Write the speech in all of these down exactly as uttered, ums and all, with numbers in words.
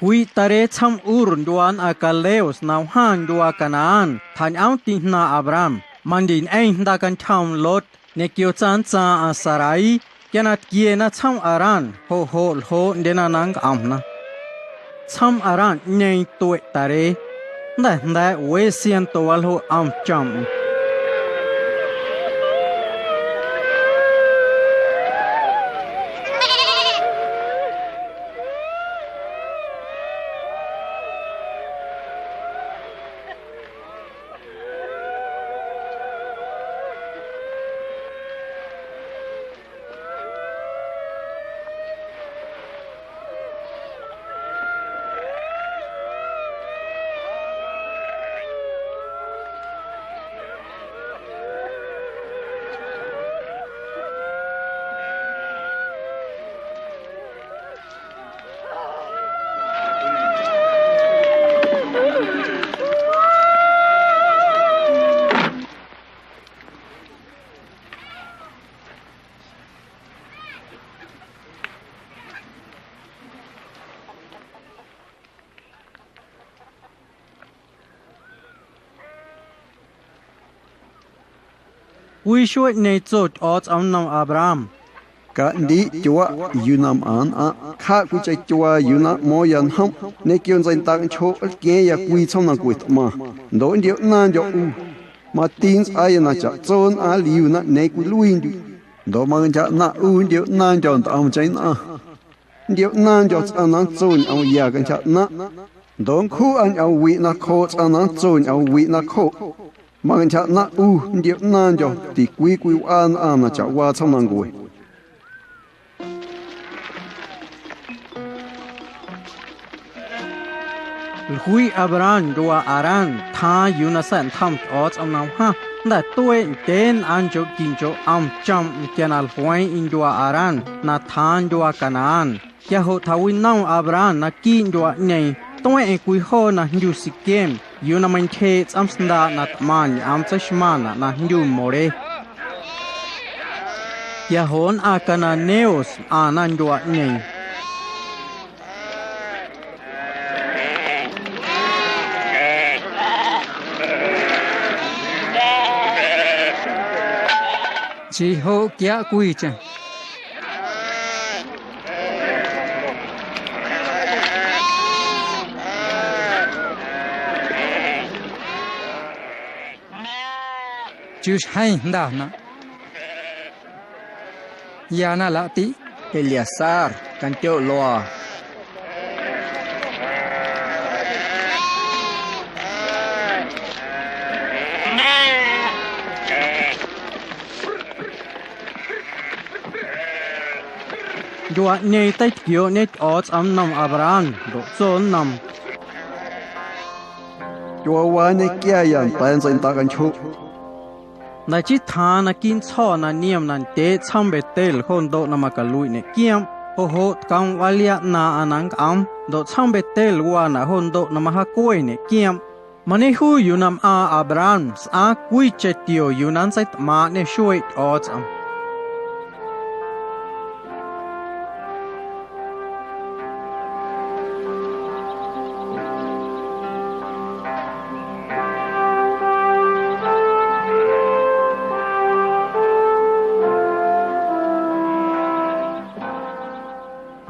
Cwii ta̱ree tsjoom Ur ndyuaa nnꞌaⁿ Caldeo na wjaⁿ ndyuaa Canaán tjañꞌoom tiꞌjnaaⁿ Abram, mandiñꞌeⁿ jnda cantyjoom Lot ñequio tsaⁿ nntsaaⁿꞌaⁿ Sarai. Quia na tquiena tsjoom Harán, joꞌ joꞌ ljooꞌndyena na nncꞌomna. Tsjoom Haránꞌñeeⁿ tueꞌ ta̱ree. Jnda̱ jnda̱a̱ꞌ we ciento waljo ꞌom chomꞌm. Cwii xueeꞌñeeⁿ tso Tyꞌo̱o̱tsꞌom nnom Abraham: Caꞌndiiꞌ tyuaꞌ yuu na mꞌaⁿ nnꞌaⁿ, cjaꞌ cwiicheⁿ tyuaa yuu na ꞌmo̱o̱ⁿya njomꞌ ñequio ntseindaꞌnchjoꞌ nlqueeⁿya cwii tsjoomnancue tꞌmaⁿ, ndoꞌ nndioꞌnaaⁿndyo̱ ꞌu. Mati nntsꞌaaya na chaꞌtso nnꞌaⁿ nliuna ꞌñeeⁿ cwiluiindyuꞌ, ndoꞌ macantyja ꞌnaⁿꞌ ꞌu nndioꞌnaaⁿndyo̱ ntꞌomcheⁿ nnꞌaⁿ. Nndioꞌnaaⁿndyo̱ tsꞌaⁿ na nntso ñꞌoomya cantyja ꞌnaⁿꞌ, ndoꞌ nncjuꞌa ñꞌoom wiꞌ nacjooꞌ tsꞌaⁿ na nntso ñꞌoom wiꞌ nacjooꞌ. Macantyja ꞌnaⁿꞌ ꞌu nndioꞌnaaⁿndyo̱ ticwii cwii wꞌaa nnꞌaⁿ na chaꞌwaa tsjoomnancue. Jluiꞌ Abraham ndyuaa Harán, tjaaⁿ yuu na sa̱ꞌntjom Tyꞌo̱o̱tsꞌom na wjaⁿ. Jnda̱ tueeꞌ ndyee nnꞌaⁿ nchooꞌ quinchooꞌ ꞌom chomꞌm quia na jlueeⁿꞌeⁿ ndyuaa Harán na tjaaⁿ ndyuaa Canaán. Quia joꞌ tjawinom Abraham naquiiꞌ ndyuaaꞌñeeⁿ, tueⁿꞌeⁿ cwii joo na jndyu Siquem, yuu na meintyjeeꞌ tsꞌoomsndaaꞌ na tꞌmaⁿ ñꞌoom tseixmaⁿnaꞌ na jndyu Moré. Quia joꞌ nnꞌaⁿ cananeos mꞌaⁿna ndyuaaꞌñeeⁿ. Nchii joꞌ quiaaꞌ cwiicheⁿ. Chuu xjeⁿ jndanaꞌ. Ya na latiꞌ Eleazar, candyoꞌ luaa. Ndyuaaꞌñeeⁿ teitquiooꞌñe Tyꞌo̱o̱tsꞌom nnom Abraham ndoꞌ tso nnoom: Tyuaawaa ñequiaya nda̱a̱ ntseindacanchjoꞌ. Jnda̱ chii tjaaⁿ naquiiꞌ ntsjo̱ na niom na ndyeeꞌ tsjoom Betel jo ndoꞌ na macaluiꞌ ñeꞌquioomꞌ. Joꞌ joꞌ tcoom wꞌaaliaa ꞌnaaⁿꞌaⁿ na nncꞌoom, ndoꞌ tsjoom Betel waanaꞌ jo ndoꞌ na majaacue ñeꞌquioomꞌ. Mañejuu yuu na mꞌaaⁿ Abraham sꞌaaⁿ cwiicheⁿ tio yuu na nntseitꞌmaaⁿꞌñê xueeꞌ Tyꞌo̱o̱tsꞌom.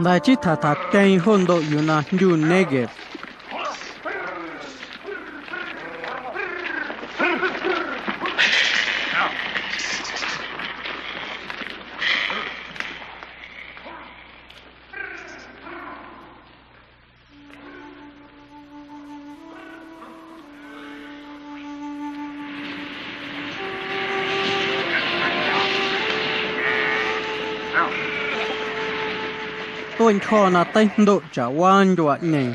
Jnda̱ chii tja tjatyeeⁿ jo ndoꞌ yuu na jndyu Neguev. Tueꞌntyjo̱ na teijndoꞌ chaꞌwaa ndyuaaꞌñeeⁿ.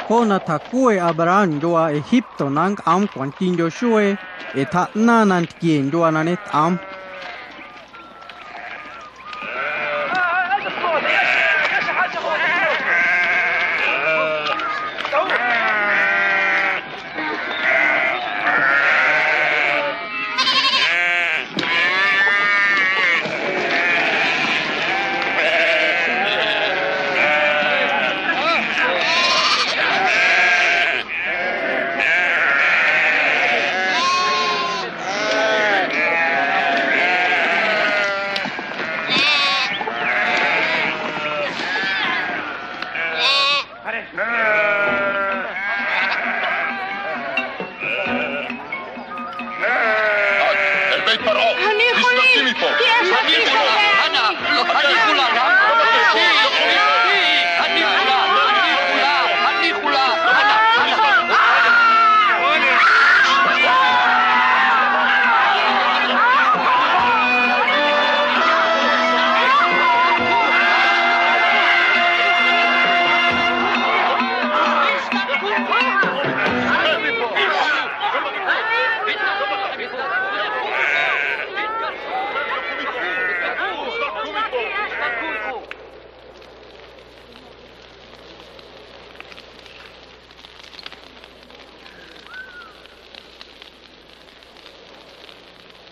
Joꞌ na tjacueeꞌ Abraham ndyuaa Egipto na nncꞌoom cwantindyo xuee, ee tjaaꞌnaⁿ na ntquie ndyuaa na ñetꞌoom.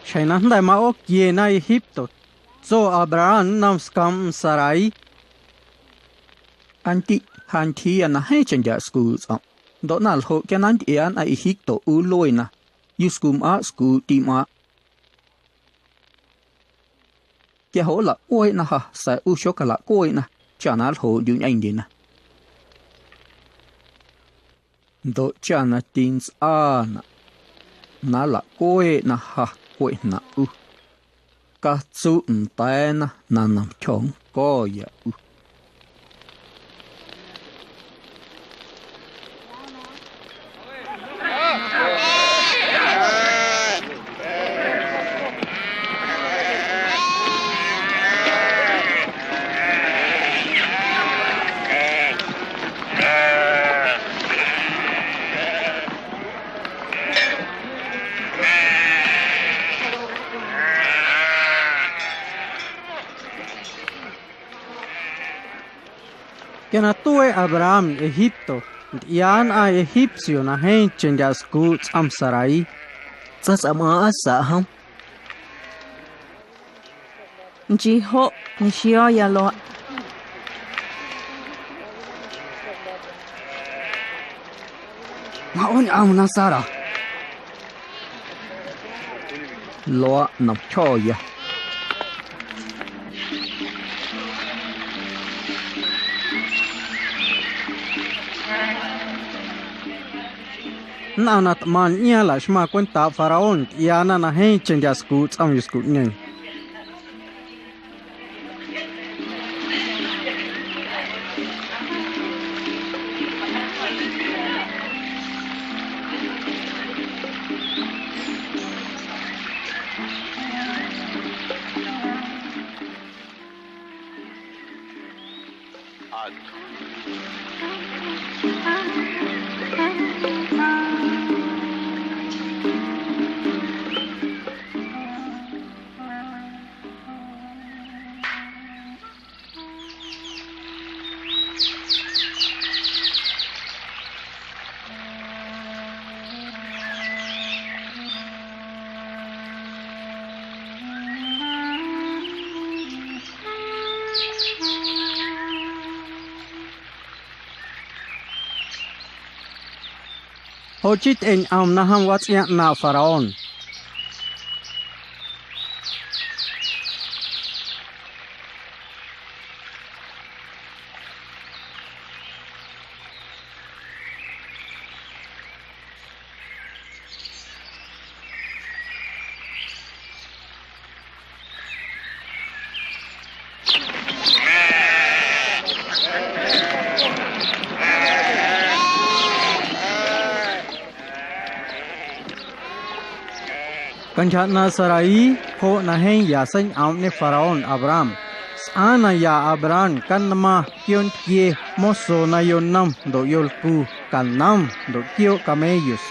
Xjeⁿ na jnda̱ maꞌooquiena Egipto, tso Abraham nnom scomꞌm Saraí: —Antiꞌ, ja ntyjiiya na jeeⁿcheⁿ ndyaꞌ scuuꞌ tsꞌomꞌ, ndoꞌ na ljoꞌ quia na nntyꞌiaa nnꞌaⁿ Egipto ꞌu nlueena, yuscumꞌaaⁿꞌ scuuꞌ timꞌaaⁿꞌ. Quia joꞌ nlaꞌcueeꞌna ja, sa̱a̱ ꞌu xocalaꞌcueeꞌna cha na nljoꞌndyuꞌ ñꞌeⁿndyena. Ndoꞌ cha na tintsꞌaanaꞌ na nlaꞌcueeꞌna ja cweꞌ jnaⁿꞌ ꞌu, catsuꞌ nda̱a̱na na nomchjo̱ nnco̱ya ꞌu. Quia na tueeꞌ Abraham Egipto, ntyꞌiaa nnꞌaⁿ egipcio na jeeⁿcheⁿ ndyaꞌ scuuꞌ tsꞌom Saraí: —Tsaⁿ tsꞌaⁿmꞌaaⁿꞌ aa saꞌ jom. Nchii joꞌ, ñexio̱o̱ya luaꞌ. Maꞌooñꞌomna Sara. Luaaꞌ nomchjo̱ya. Nnꞌaⁿ na tꞌmaⁿ nꞌiaaⁿ laꞌxmaⁿ cwentaaꞌ faraón ntyꞌiaana na jeeⁿcheⁿ ndyaꞌ scuuꞌ tsꞌom yuscuꞌñeeⁿ. Joꞌ chii tyꞌeñꞌom na jom watsꞌiaaⁿ ꞌnaaⁿꞌ faraón. Cantyja ꞌnaaⁿꞌ Saraí joꞌ na jeeⁿ ya seiñꞌoomꞌñe faraón Abraham, Sꞌaaⁿ na ya Abraham canmaⁿ, quioontquie, moso na yonom ndoꞌ yolcu, canom ndoꞌ quiooꞌ camellos.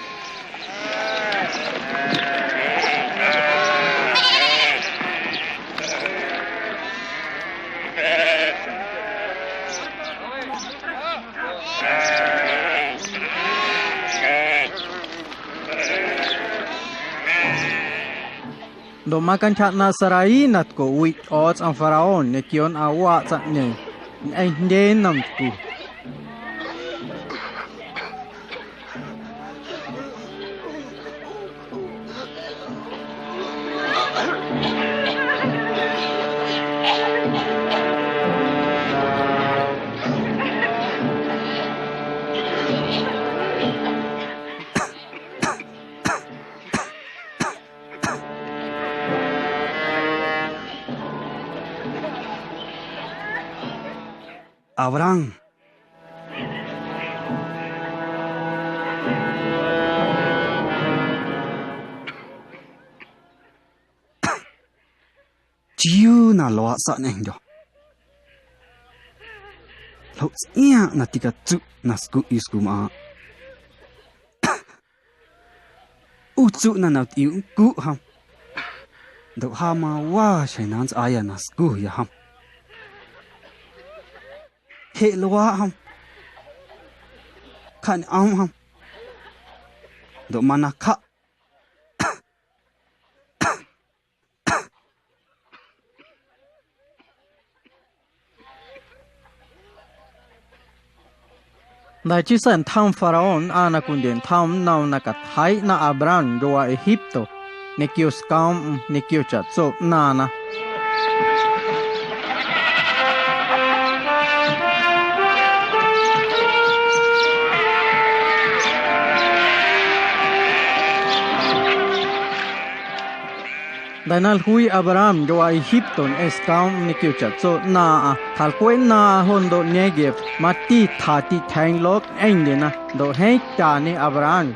Ndoꞌ macantyja ꞌnaaⁿꞌ Saraí na tcoꞌwiꞌ Tyꞌo̱o̱tsꞌom Faraón ñequio nnꞌaⁿwaaꞌ tsaⁿꞌñeeⁿ, ñꞌeⁿ jndye nnom ntycu. Abraham. ¿Chiuu na luaaꞌ sa̱ꞌñeeⁿndyo̱? Ljoꞌ tsꞌiaaⁿꞌ na ticatsuꞌ na scuꞌ yuscumꞌaaⁿꞌ. ꞌU tsuꞌ na na tꞌiuꞌ nncuꞌ jom, ndoꞌ ja mawaa xjeⁿ na nntsꞌaaya na scuya jom. Jeꞌ luaaꞌ jom, cjaꞌñꞌoomꞌ jom, ndoꞌ mana cjaꞌ. Jnda̱ chii sa̱ꞌntjoom Faraón nnꞌaⁿ na cwindyeꞌntjoom nnoom na catjeiiꞌna Abraham ndyuaa Egipto ñequio scoomꞌm ñequio chaꞌtso ꞌnaaⁿna. Jnda̱ na jluii Abraham ndyuaa Egipto ñꞌeⁿ scoomꞌm ñequio chaꞌtso ꞌnaaⁿꞌaⁿ, tjalcweꞌ ꞌnaaⁿꞌaⁿ jo ndoꞌ Néguev, mati tja tiꞌtyjeeⁿ Lot ñꞌeⁿndyena ndoꞌ jeeⁿ tyañe Abraham.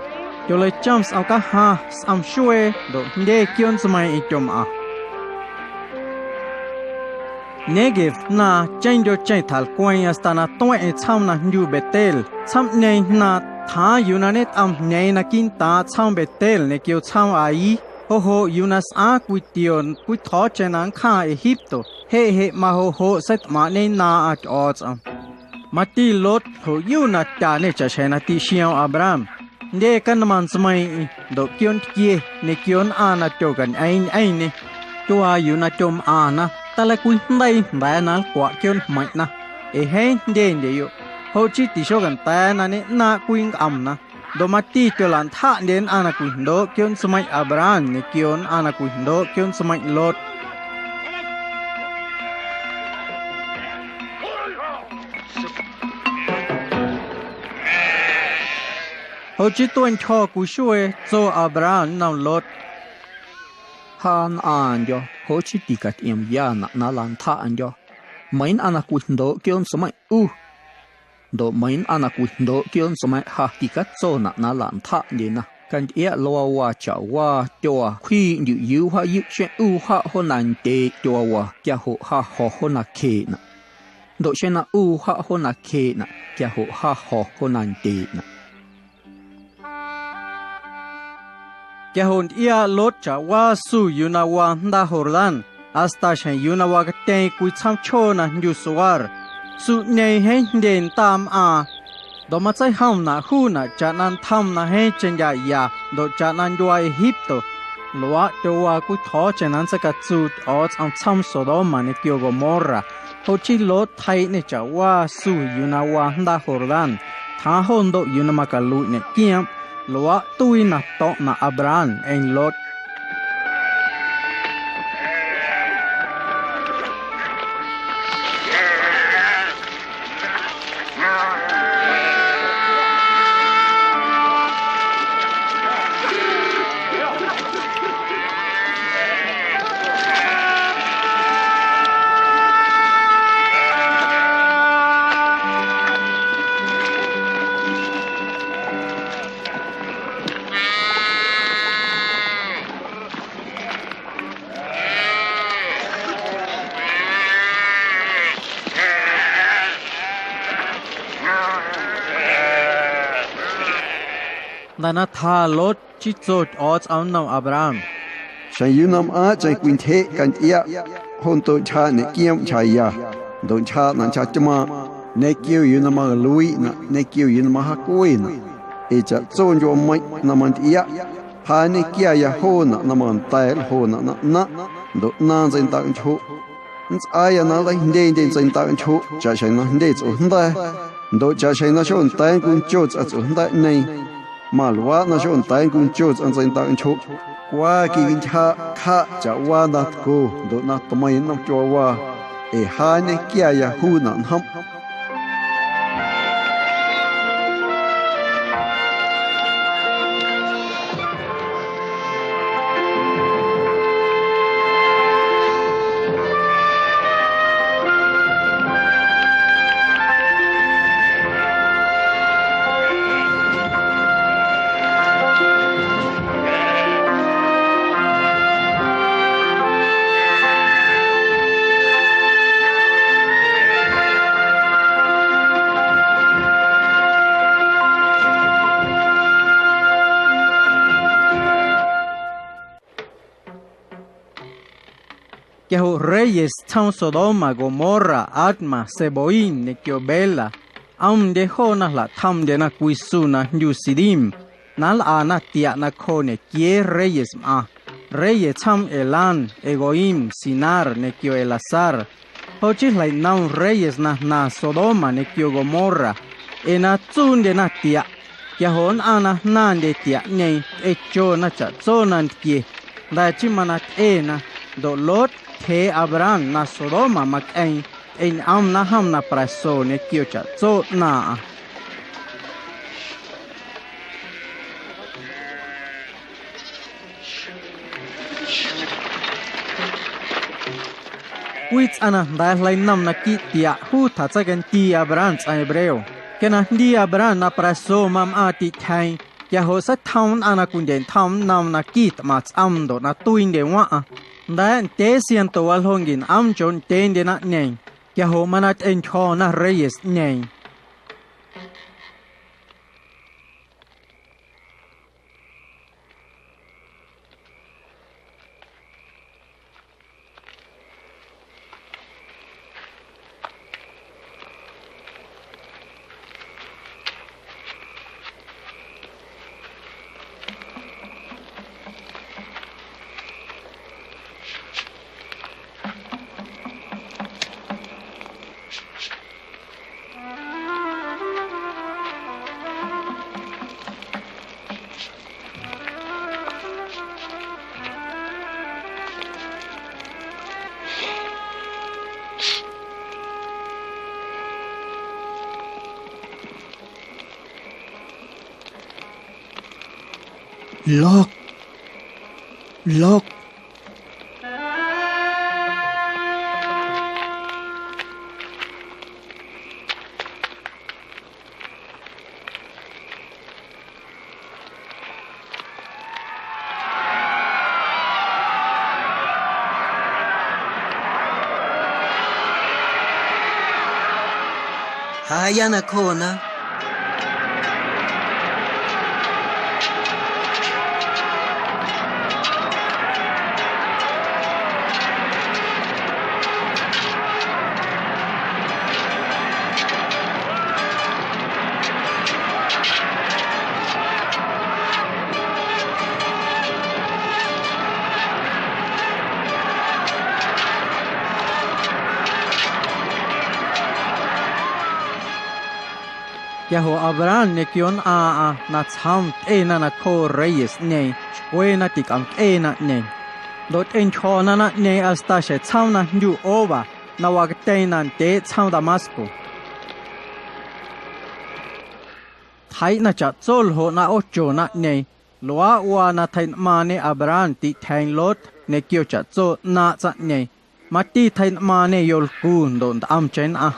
Tyoleichom sꞌom cajaⁿ, sꞌom xuee ndoꞌ jndye quiooꞌ ntsmeiiⁿꞌeⁿ tyomꞌaⁿ. Néguev jnaaⁿ cheⁿndyo̱cheⁿ tjalcweeⁿ hasta na tueⁿꞌeⁿ tsjoom na jndyu Betel. Tsjoomꞌñeeⁿ jnaaⁿ tjaaⁿ yuu na ñetꞌom jneeⁿ naquiiꞌntaaⁿ tsjoom Betel ñequio tsjoom Aí. Joꞌ joꞌ yuu na sꞌaaⁿ cwii tio cwii thjo̱o̱cheⁿ na nncjaaⁿ Egipto, jeꞌ jeꞌ majoꞌ joꞌ seitꞌmaaⁿꞌñenaaⁿꞌaⁿ Tyꞌo̱o̱tsꞌom. Mati Lot ljoꞌyu na tyañe chaꞌxjeⁿ na tiꞌxioom Abraham. Jndye canmaⁿ ntsmeiiⁿꞌeⁿ ndoꞌ quiooꞌntquie ñequio nnꞌaⁿ na tyocañꞌeeⁿ ñꞌeⁿñê. Tyuaa yuu na tyomꞌaⁿna, talaꞌcwijndeii jnda̱a̱ na nlcwaꞌ quiooꞌ njmeiⁿꞌna, ee jeeⁿ jndyendyeyoꞌ. Joꞌ chii tixocanda̱a̱ na ñeꞌnaaⁿꞌ cwii ncꞌomna, ndoꞌ mati tyolaꞌntjaꞌndye nnꞌaⁿ na cwijndooꞌ quiooꞌ ntsmeiⁿꞌ Abraham ñequio nnꞌaⁿ na cwijndooꞌ quiooꞌ ntsmeiⁿꞌ Lot. Joꞌ chii tueꞌntyjo̱ cwii xuee, tso Abraham nnom Lot: —Ja nnꞌaⁿndyo̱, joꞌ chii ticatyꞌiomyanaꞌ na nlantjaꞌndyo̱. Meiiⁿ nnꞌaⁿ na cwijndooꞌ quiooꞌ ntsmeiⁿꞌ ꞌu, ndoꞌ meiiⁿ nnꞌaⁿ na cwijndooꞌ quiooꞌ ntsmeiⁿꞌ ja, ticatsonaꞌ na nlaꞌntjaꞌndyena. Cantyꞌiaꞌ luaawaa chaꞌwaa tyuaa cwjiiꞌndyuꞌ yuu wjaayuꞌ. Xeⁿ ꞌu wjaꞌ joo na ndyeeꞌ tyuaawaa, quia joꞌ ja jo̱ joo na cjeeꞌnaꞌ. Ndoꞌ xeⁿ na ꞌu wjaꞌ joo na cjeeꞌnaꞌ, quia joꞌ ja jo̱ joo na ndyeeꞌnaꞌ. Quia joꞌ ntyꞌiaaꞌ Lot chaꞌwaa su yuu na waa jnda Jordán, hasta xjeⁿ yuu na wacatyeeⁿ cwii tsjoomchjoo na jndyu Zoar. Suꞌñeeⁿ jeeⁿ jndye ndaa mꞌaaⁿ. Ndoꞌ matseijomnaꞌ juunaꞌ chaꞌna ntjom na jeeⁿcheⁿ ndyaaꞌya ndoꞌ chaꞌna ndyuaa Egipto. Luaaꞌ tyowaa cwii thjo̱o̱cheⁿ na nntseicatsuuꞌ Tyꞌo̱o̱tsꞌom tsjoom Sodoma ñequio Gomorra. Joꞌ chii Lot tjeiiꞌñê chaꞌwaa su yuu na waa jnda Jordán, tjaaⁿ jo ndoꞌ yuu na macaluiꞌ ñeꞌquioomꞌ. Luaaꞌ tuii na to̱ⁿꞌnaꞌ Abraham ñꞌeⁿ Lot. Jnda̱ na tja Lot, chii tso Tyꞌo̱o̱tsꞌom nnom Abraham: Xjeⁿ yuu na mꞌaaⁿꞌcheⁿ cwintyjeꞌ cantyꞌiaꞌ, joo ndoꞌ ntyjaaꞌ ñeꞌquioomꞌ ntyjaya, ndoꞌ ntyjaaꞌ na ntyja tymaaⁿꞌ, ñequio yuu na maluiiꞌnaꞌ, ñequio yuu na majaacwenaꞌ, ee chaꞌtso ndyuaameiⁿꞌ na mantyꞌiaꞌ, ja nñequiaya joonaꞌ na manda̱a̱ nljonaꞌ na ꞌnaⁿꞌ, ndoꞌ ꞌnaaⁿ ntseindaꞌnchjoꞌ. Nntsꞌaaya na nleijndyendye ntseindaꞌnchjoꞌ chaꞌxjeⁿ na jndye tsꞌojnda̱a̱, ndoꞌ chaꞌxjeⁿ na xonda̱a̱ nncuncho tsꞌaⁿ tsꞌojnda̱a̱ꞌñeeⁿ. Maluaaꞌ na xonda̱a̱ nncuncho tsꞌaⁿ ntseindaꞌnchjoꞌ, cwaa quicantyjaaꞌ cjaꞌ chaꞌwaa na tco ndoꞌ na tmeiⁿ nnom tyuaawaa, ee ja nñequiaya juunaꞌ njomꞌ. Quia joꞌ reyes tsjoom Sodoma, Gomorra, Adma, Zeboim ñequio Bela, ꞌomndye joona jlaꞌtjomndyena cwii su na jndyu Sidim na nlꞌana tiaꞌ nacjoo ñequiee reyes mꞌaⁿ, reyes tsjoom Elán, Egoim, Sinar ñequio Elasar. Joꞌ chii jleiꞌnom reyes na jnaⁿ Sodoma ñequio Gomorra, ee na tsuundyena tiaꞌ. Quia joꞌ nnꞌaⁿ na jnaⁿndye tiaꞌñeeⁿ tyꞌechona chaꞌtso nantquie, jnda̱ chii mana tyꞌena, ndoꞌ Lot tyjeeꞌ Abraham na Sodoma macꞌeeⁿ, tyꞌeñꞌomna jom na pra̱so ñequio chaꞌtso ꞌnaaⁿꞌaⁿ. Cwii tsꞌaⁿ na jnda̱a̱ jleinom naquiiꞌ tiaꞌ juu tjatseicanti Abraham tsꞌaⁿ hebreo. Quia na jndii Abraham na pra̱so mamꞌaaⁿ tiꞌtyjeeⁿ, quia joꞌ seitjoom nnꞌaⁿ na cwindyeꞌntjom nnoom naquiiꞌ tꞌmaⁿ tsꞌoom ndoꞌ na tuiindye waⁿꞌaⁿ. Nda̱a̱ꞌ ndyee ciento waljo nquinꞌoomncho ndyeendyena naⁿꞌñeeⁿ, quia joꞌ mana tyꞌentyjo̱na reyesꞌñeeⁿ. Lot, Lot. Jaya nacjona. Quia joꞌ Abraham ñequio nnꞌaaⁿꞌaⁿ natsjom tyꞌena nacjoo reyesꞌñeeⁿ xcwe na ticꞌomcꞌee naⁿꞌñeeⁿ. Ndoꞌ tyꞌentyjo̱na naⁿꞌñeeⁿ hasta xjeⁿ tsjoom na jndyu Hoba na wacatyeeⁿ na ndyeeꞌ tsjoom Damasco. Tjeiiꞌna chaꞌtso ljoꞌ na ꞌoocho naⁿꞌñeeⁿ. Luaaꞌ waa na tjeiꞌnꞌmaaⁿñe Abraham tiꞌtyjeeⁿ Lot ñequio chaꞌtso ꞌnaaⁿꞌ tsaⁿꞌñeeⁿ. Mati tjeiꞌnꞌmaaⁿñe yolcu ndoꞌ ntꞌomcheⁿ nnꞌaⁿ.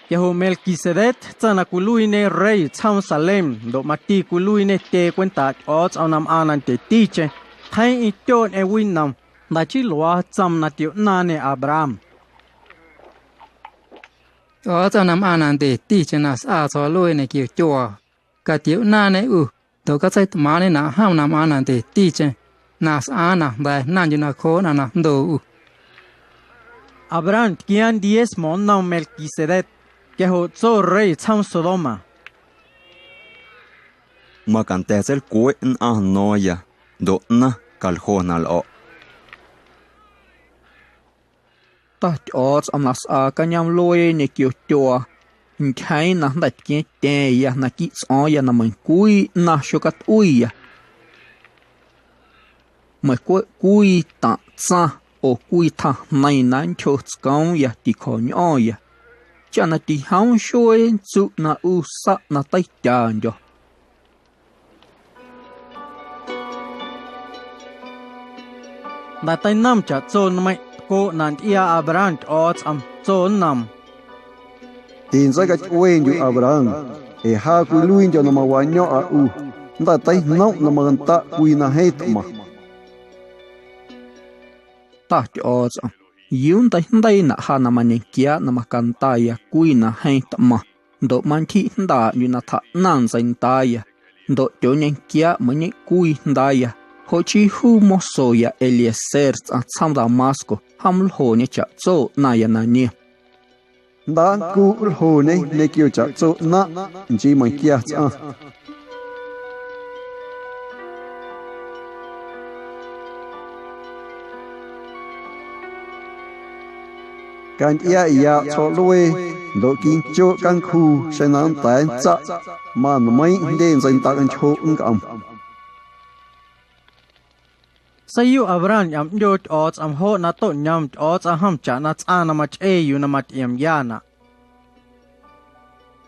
Quia joꞌ Melquisedec, tsaⁿ na cwiluiiñe rey tsjoom Salem ndoꞌ mati cwiluiiñe tyee cwentaaꞌ Tyꞌo̱o̱tsꞌom na mꞌaaⁿ na ndyeticheⁿ, tjeiiⁿꞌeⁿ tyoꞌ ñꞌeⁿ winom, jnda̱ chii luaaꞌ tsoom na tioꞌnaaⁿñê Abraham: Tyꞌo̱o̱tsꞌom na mꞌaaⁿ na ndyeticheⁿ na sꞌaa tsjo̱ꞌluee ñequio tyuaa, catioꞌnaaⁿñe ꞌu ndoꞌ catseitꞌmaaⁿꞌñenaꞌ jom na mꞌaaⁿ na ndyeticheⁿ na sꞌaaⁿ na jnda̱a̱ jnaⁿndyuꞌ nacjooꞌ nnꞌaⁿ na jndooꞌ ꞌu. Abraham tquiaaⁿ diezmo nnom Melquisedec. Quia joꞌ tso rey tsjoom Sodoma: Macanda̱ tseilcweꞌ nnꞌaⁿ no̱o̱ⁿya ndoꞌ naⁿ caljoo na lꞌo̱ꞌ. Ta Tyꞌo̱o̱tsꞌom na sꞌaa cañoomꞌluee ñequio tyuaa, ntyjeeⁿ na jnda̱ tqueⁿtyeⁿya naquiiꞌ tsꞌo̱o̱ⁿya na meiⁿcwii ꞌnaⁿ xocatꞌuiiya. Meiⁿ cweꞌ cwii taⁿꞌ tsaⁿ oo cwii tjaⁿjneiⁿ na nntyjo tscoo̱ⁿya ticjo̱ñꞌo̱ⁿya, cha na tijoom xuee nntsuꞌ na ꞌu saꞌ na teityaandyo̱. Jnda̱ teinom chaꞌtso nmeiⁿꞌ tcoꞌ na ntyꞌiaa Abraham Tyꞌo̱o̱tsꞌom, tso nnoom: Tintseicatyꞌuendyuꞌ Abraham, ee ja cwiluiindyo̱ na mawaño̱ⁿꞌa ꞌu, jnda̱ teijnomꞌ na mandaꞌ cwii na jeeⁿ tꞌmaⁿ. Ta Tyꞌo̱o̱tsꞌom, ¿yuu nnteijndeiinaꞌ ja na mañequiaaꞌ na macandaya cwii na jeeⁿ tꞌmaⁿ, ndoꞌ mantyjiꞌjndaaꞌndyuꞌ na tjaꞌnaⁿ ntseindaaya, ndoꞌ tyooñequiaaꞌ meiiⁿñeꞌcwii jndaaya? Joꞌ chii juu mosoya Eliezer tsꞌaⁿ tsjoom Damasco, jom nljooñe chaꞌtso ꞌnaⁿya na niom. Jnda nncuꞌ nljooñe ñequio chaꞌtso ꞌnaⁿꞌ, nchii meiⁿquia tsꞌaⁿ. Cantyꞌiaꞌyaꞌ tsjo̱ꞌluee, ndoꞌ quinchoꞌ cancjuu xeⁿ na nnda̱a̱ nntsaꞌ, manmeiiⁿꞌ jndye ntseindaꞌcanchjoꞌ nncꞌom. Seiyuꞌ Abraham ñꞌoom ꞌndyoo Tyꞌo̱o̱tsꞌom joꞌ na toꞌñoom Tyꞌo̱o̱tsꞌom jom chaꞌna tsꞌaⁿ na machꞌee yuu na matyꞌiomyanaꞌ.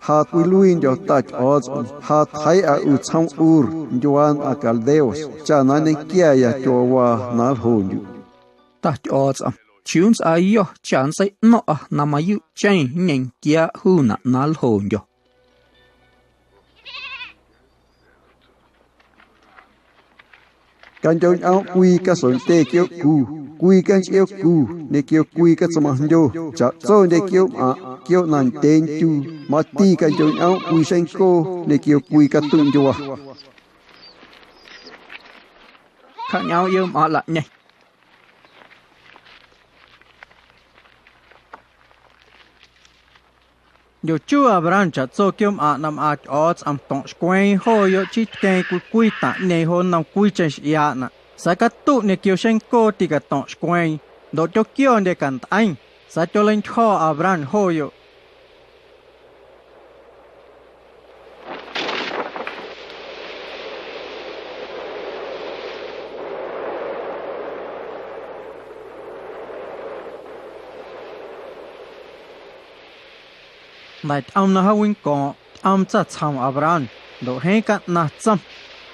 Ja cwiluiindyo̱ Ta Tyꞌo̱o̱tsꞌom, ja tjeiiꞌa ꞌu tsjoom Ur ndyuaa nnꞌaⁿ caldeos cha na nñequiaya tyuaawaa na nljondyuꞌ. Ta Tyꞌo̱o̱tsꞌom, ¿chiuu nntsꞌaayo̱ cha nntseiꞌno̱ⁿꞌa na mayuuꞌcheⁿ nñequiaaꞌ juunaꞌ na nljondyô̱? Candyoꞌñꞌoomꞌ cwii casondye quiooꞌcu, cwii canchꞌiocu ñequio cwii catsoom majndyo, chaꞌtsondye quiooꞌmꞌaⁿꞌ, quiooꞌ na ndyee ntyuu, mati candyoꞌñꞌoomꞌ cwii xeⁿncoo ñequio cwii catuꞌndyua. Cjaꞌñꞌoomꞌ quiooꞌmꞌaⁿꞌ laꞌñeⁿ. Jndyochuu Abraham chaꞌtso quiooꞌmꞌaⁿꞌ na mꞌaaⁿ Tyꞌo̱o̱tsꞌom to̱ⁿꞌxcweeⁿ joꞌ yoꞌ chii tqueeⁿ cwii cwii taⁿꞌñeeⁿ jo nnom cwiicheⁿ xꞌiaaꞌnaꞌ, sa̱a̱ catuꞌ ñequio xeⁿncoo ticaꞌto̱ⁿꞌxcweeⁿ, ndoꞌ tyocyoondye candaꞌeⁿ, sa̱a̱ tyoleintyjo̱ Abraham joꞌ yoꞌ. Jnda̱ tyꞌoom na jaawinco̱o̱ⁿꞌ, tyꞌoom tsatsjoom Abraham, ndoꞌ jeeⁿ caꞌnaⁿ tsom: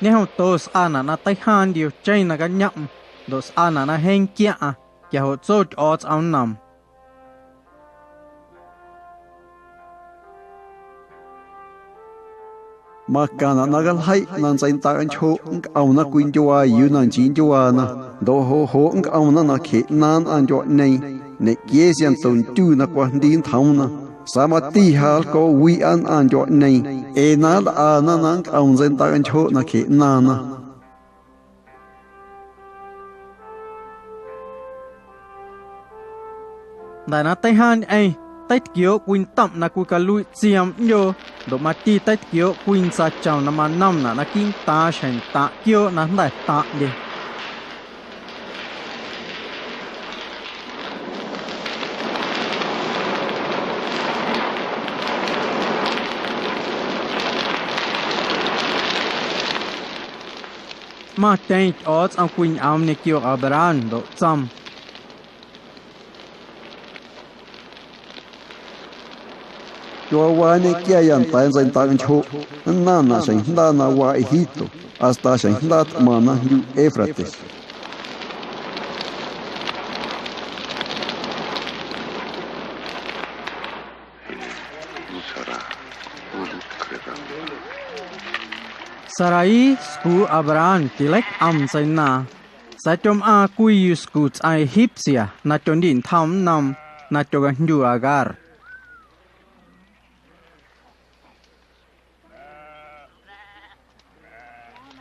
Ñejomto sꞌaanaꞌ na teijaaⁿ nntiocheⁿ na cañomꞌm, ndoꞌ sꞌaanaꞌ na jeeⁿ nquiaⁿꞌaⁿ. Quia joꞌ tso Tyꞌo̱o̱tsꞌom nnoom: Macaⁿnaꞌ na caljeiꞌ na ntseindaꞌcanchjoꞌ nncꞌomna cwii ndyuaa yuu na nchii ndyuaana, ndoꞌ joꞌ joꞌ nncꞌomna nacje ꞌnaaⁿ nnꞌaⁿ ndyuaꞌñeeⁿ, ñequiee siaⁿnto ntyuu na cwajndii nntjoomna, sa̱a̱ mati ja nlco̱o̱wiꞌa nnꞌaⁿ ndyuaꞌñeeⁿ, ee na nlꞌana na nncꞌom ntseindaꞌcanchjoꞌ nacje ꞌnaaⁿna. Jnda̱ na teijaaⁿ ñꞌeⁿ, teitquiooꞌ cwii ntomꞌ na cwicaluiꞌ tsioom ꞌndyoo, ndoꞌ mati teitquiooꞌ cwii ntsaachom na manomnaꞌ naquiiꞌ ntaaⁿ xjeⁿ ntaⁿꞌ quiooꞌ na jnda̱ taⁿꞌndye. Tꞌmaⁿtyeⁿ Tyꞌo̱o̱tsꞌom cwiñꞌoom ñequio Abraham ndoꞌ tsoom: Tyuaawaa ñequiaya nda̱a̱ ntseindaꞌnchjoꞌ, nnaⁿnaꞌ xjeⁿ jndaa na waa Egipto hasta xjeⁿ jndaa tꞌmaⁿ na jndyu Éufrates. Saraí scuuꞌ Abraham tileicꞌom ntseinaaⁿ, sa̱a̱ tyomꞌaaⁿ cwii yuscu tsꞌaⁿ egipcia na tyondiꞌntjom nnoom na tyocajndyu Agar.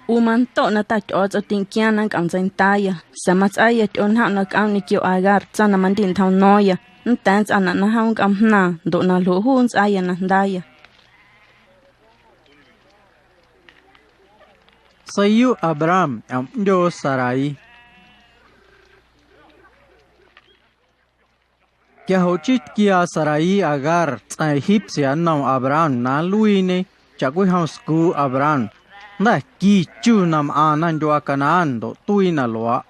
ꞌU mandoꞌ na Ta Tyꞌo̱o̱tsꞌom tinquiaaⁿ na nncꞌomntseindaaya, sa̱a̱ matsꞌaaya tyꞌonjomꞌ na cꞌoomꞌ ñequio Agar tsaⁿ na mandiꞌntjom no̱o̱ⁿya, nnda̱a̱ nntsꞌaanaꞌ na jom nncꞌom jnaaⁿ ndoꞌ na ljoꞌ juu nntsꞌaaya na jndaaya. Seiyuꞌ Abraham ñꞌoom ꞌndyoo Saraí. Quia joꞌ chii tquiaa Saraí Agar tsꞌaⁿ egipcia nnom Abraham na nluiiñe chaꞌcwijom scuuꞌ Abraham. Jnda̱ qui chu na mꞌaaⁿ na ndyuaa Canaán ndoꞌ tuii na luaaꞌ.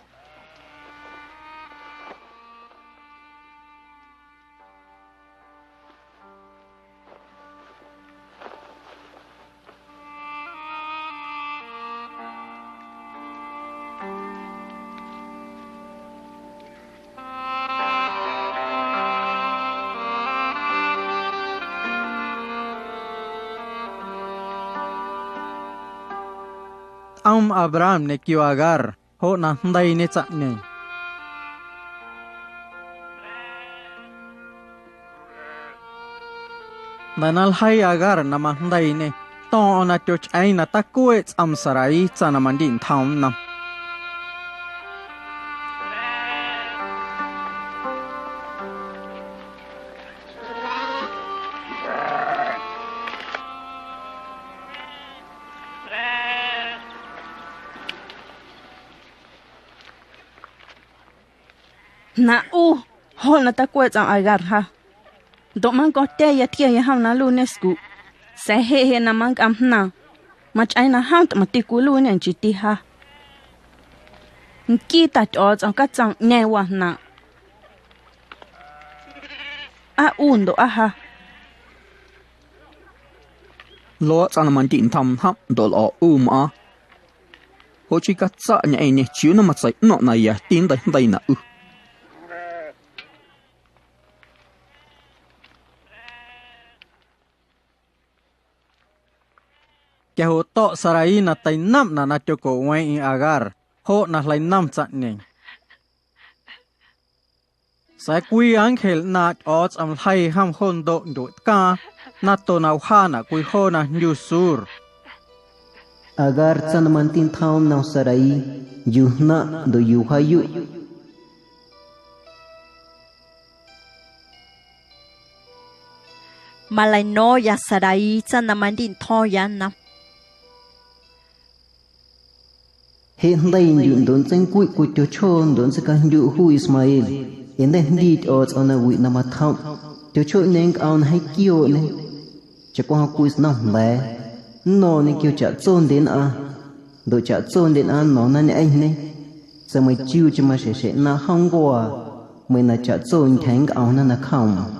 Tꞌoom Abraham ñequio Agar joꞌ na jndeiiñe tsaⁿꞌñeeⁿ. Nda̱ na ljeii Agar na majndeiiñe, to̱o̱ⁿꞌo̱ⁿ na tyochꞌeeⁿ na tacueeꞌ tsꞌoom Saraí tsaⁿ na mandiꞌntjom nnom. Jnaⁿꞌ ꞌu joꞌ na tacueeꞌ tsꞌoom Agar ja, ndoꞌ manco̱tya̱ya tquiaya jom na nluiiñe scuꞌ, sa̱a̱ jeꞌ jeꞌ na manncꞌom jnaaⁿ, machꞌeeⁿ na jom tꞌmaⁿti cwiluiiñê nchiiti ja. Nquii Ta Tyꞌo̱o̱tsꞌom catsoomꞌñeeⁿ wajnaaⁿꞌ. ¿Aa ꞌu ndoꞌ aa ja? Luaaꞌ tsꞌaⁿ na mandiꞌntjom njomꞌ ndoꞌ lꞌo̱ ꞌu mꞌaaⁿ. Joꞌ chii catsaꞌ ñꞌeⁿñê chiuu na matseiꞌno̱ⁿꞌ na yati nnteijndeiinaꞌ ꞌu. Quia joꞌ to̱ꞌ Saraí na teinomꞌnaꞌ na tyocoꞌweeⁿꞌeⁿ Agar, joꞌ na jleinom tsaⁿꞌñeeⁿ. Sa̱a̱ cwii ángel ꞌnaaⁿꞌ Tyꞌo̱o̱tsꞌom ljeii jom jo ndoꞌ ndyueꞌtcaaⁿ, nato na wjaanaꞌ cwii joo na jndyu Sur. Agar tsaⁿ na mandiꞌntjom nnom Saraí, yuu jnaⁿꞌ ndoꞌ yuu wjaayuꞌ. Maleino̱o̱ⁿya Saraí tsaⁿ na mandiꞌntjo̱o̱ⁿya nnom. Jeꞌ jndeiindyuꞌ ndoꞌ nntseincuiꞌ cwii tyochjoo ndoꞌ nntseicajndyuꞌ juu Ismael, ee jnda̱ jndii Tyꞌo̱o̱tsꞌom nawiꞌ na matjomꞌ. Tyochjooꞌñeeⁿ nncꞌoom na jeeⁿ quiooꞌñê, chaꞌcwijom cwii snom jnda̱a̱, nno̱o̱ⁿ ñequio chaꞌtsondye nnꞌaⁿ, ndoꞌ chaꞌtsondye nnꞌaⁿ nno̱o̱ⁿ na ñꞌeⁿñê, sa̱a̱ meiⁿ chiuucheⁿ maxjeⁿ xjeⁿ ꞌnaaⁿꞌ jom ncuaa, meiⁿ na chaꞌtso ntyjeeⁿ nncꞌomna nacjoomꞌm.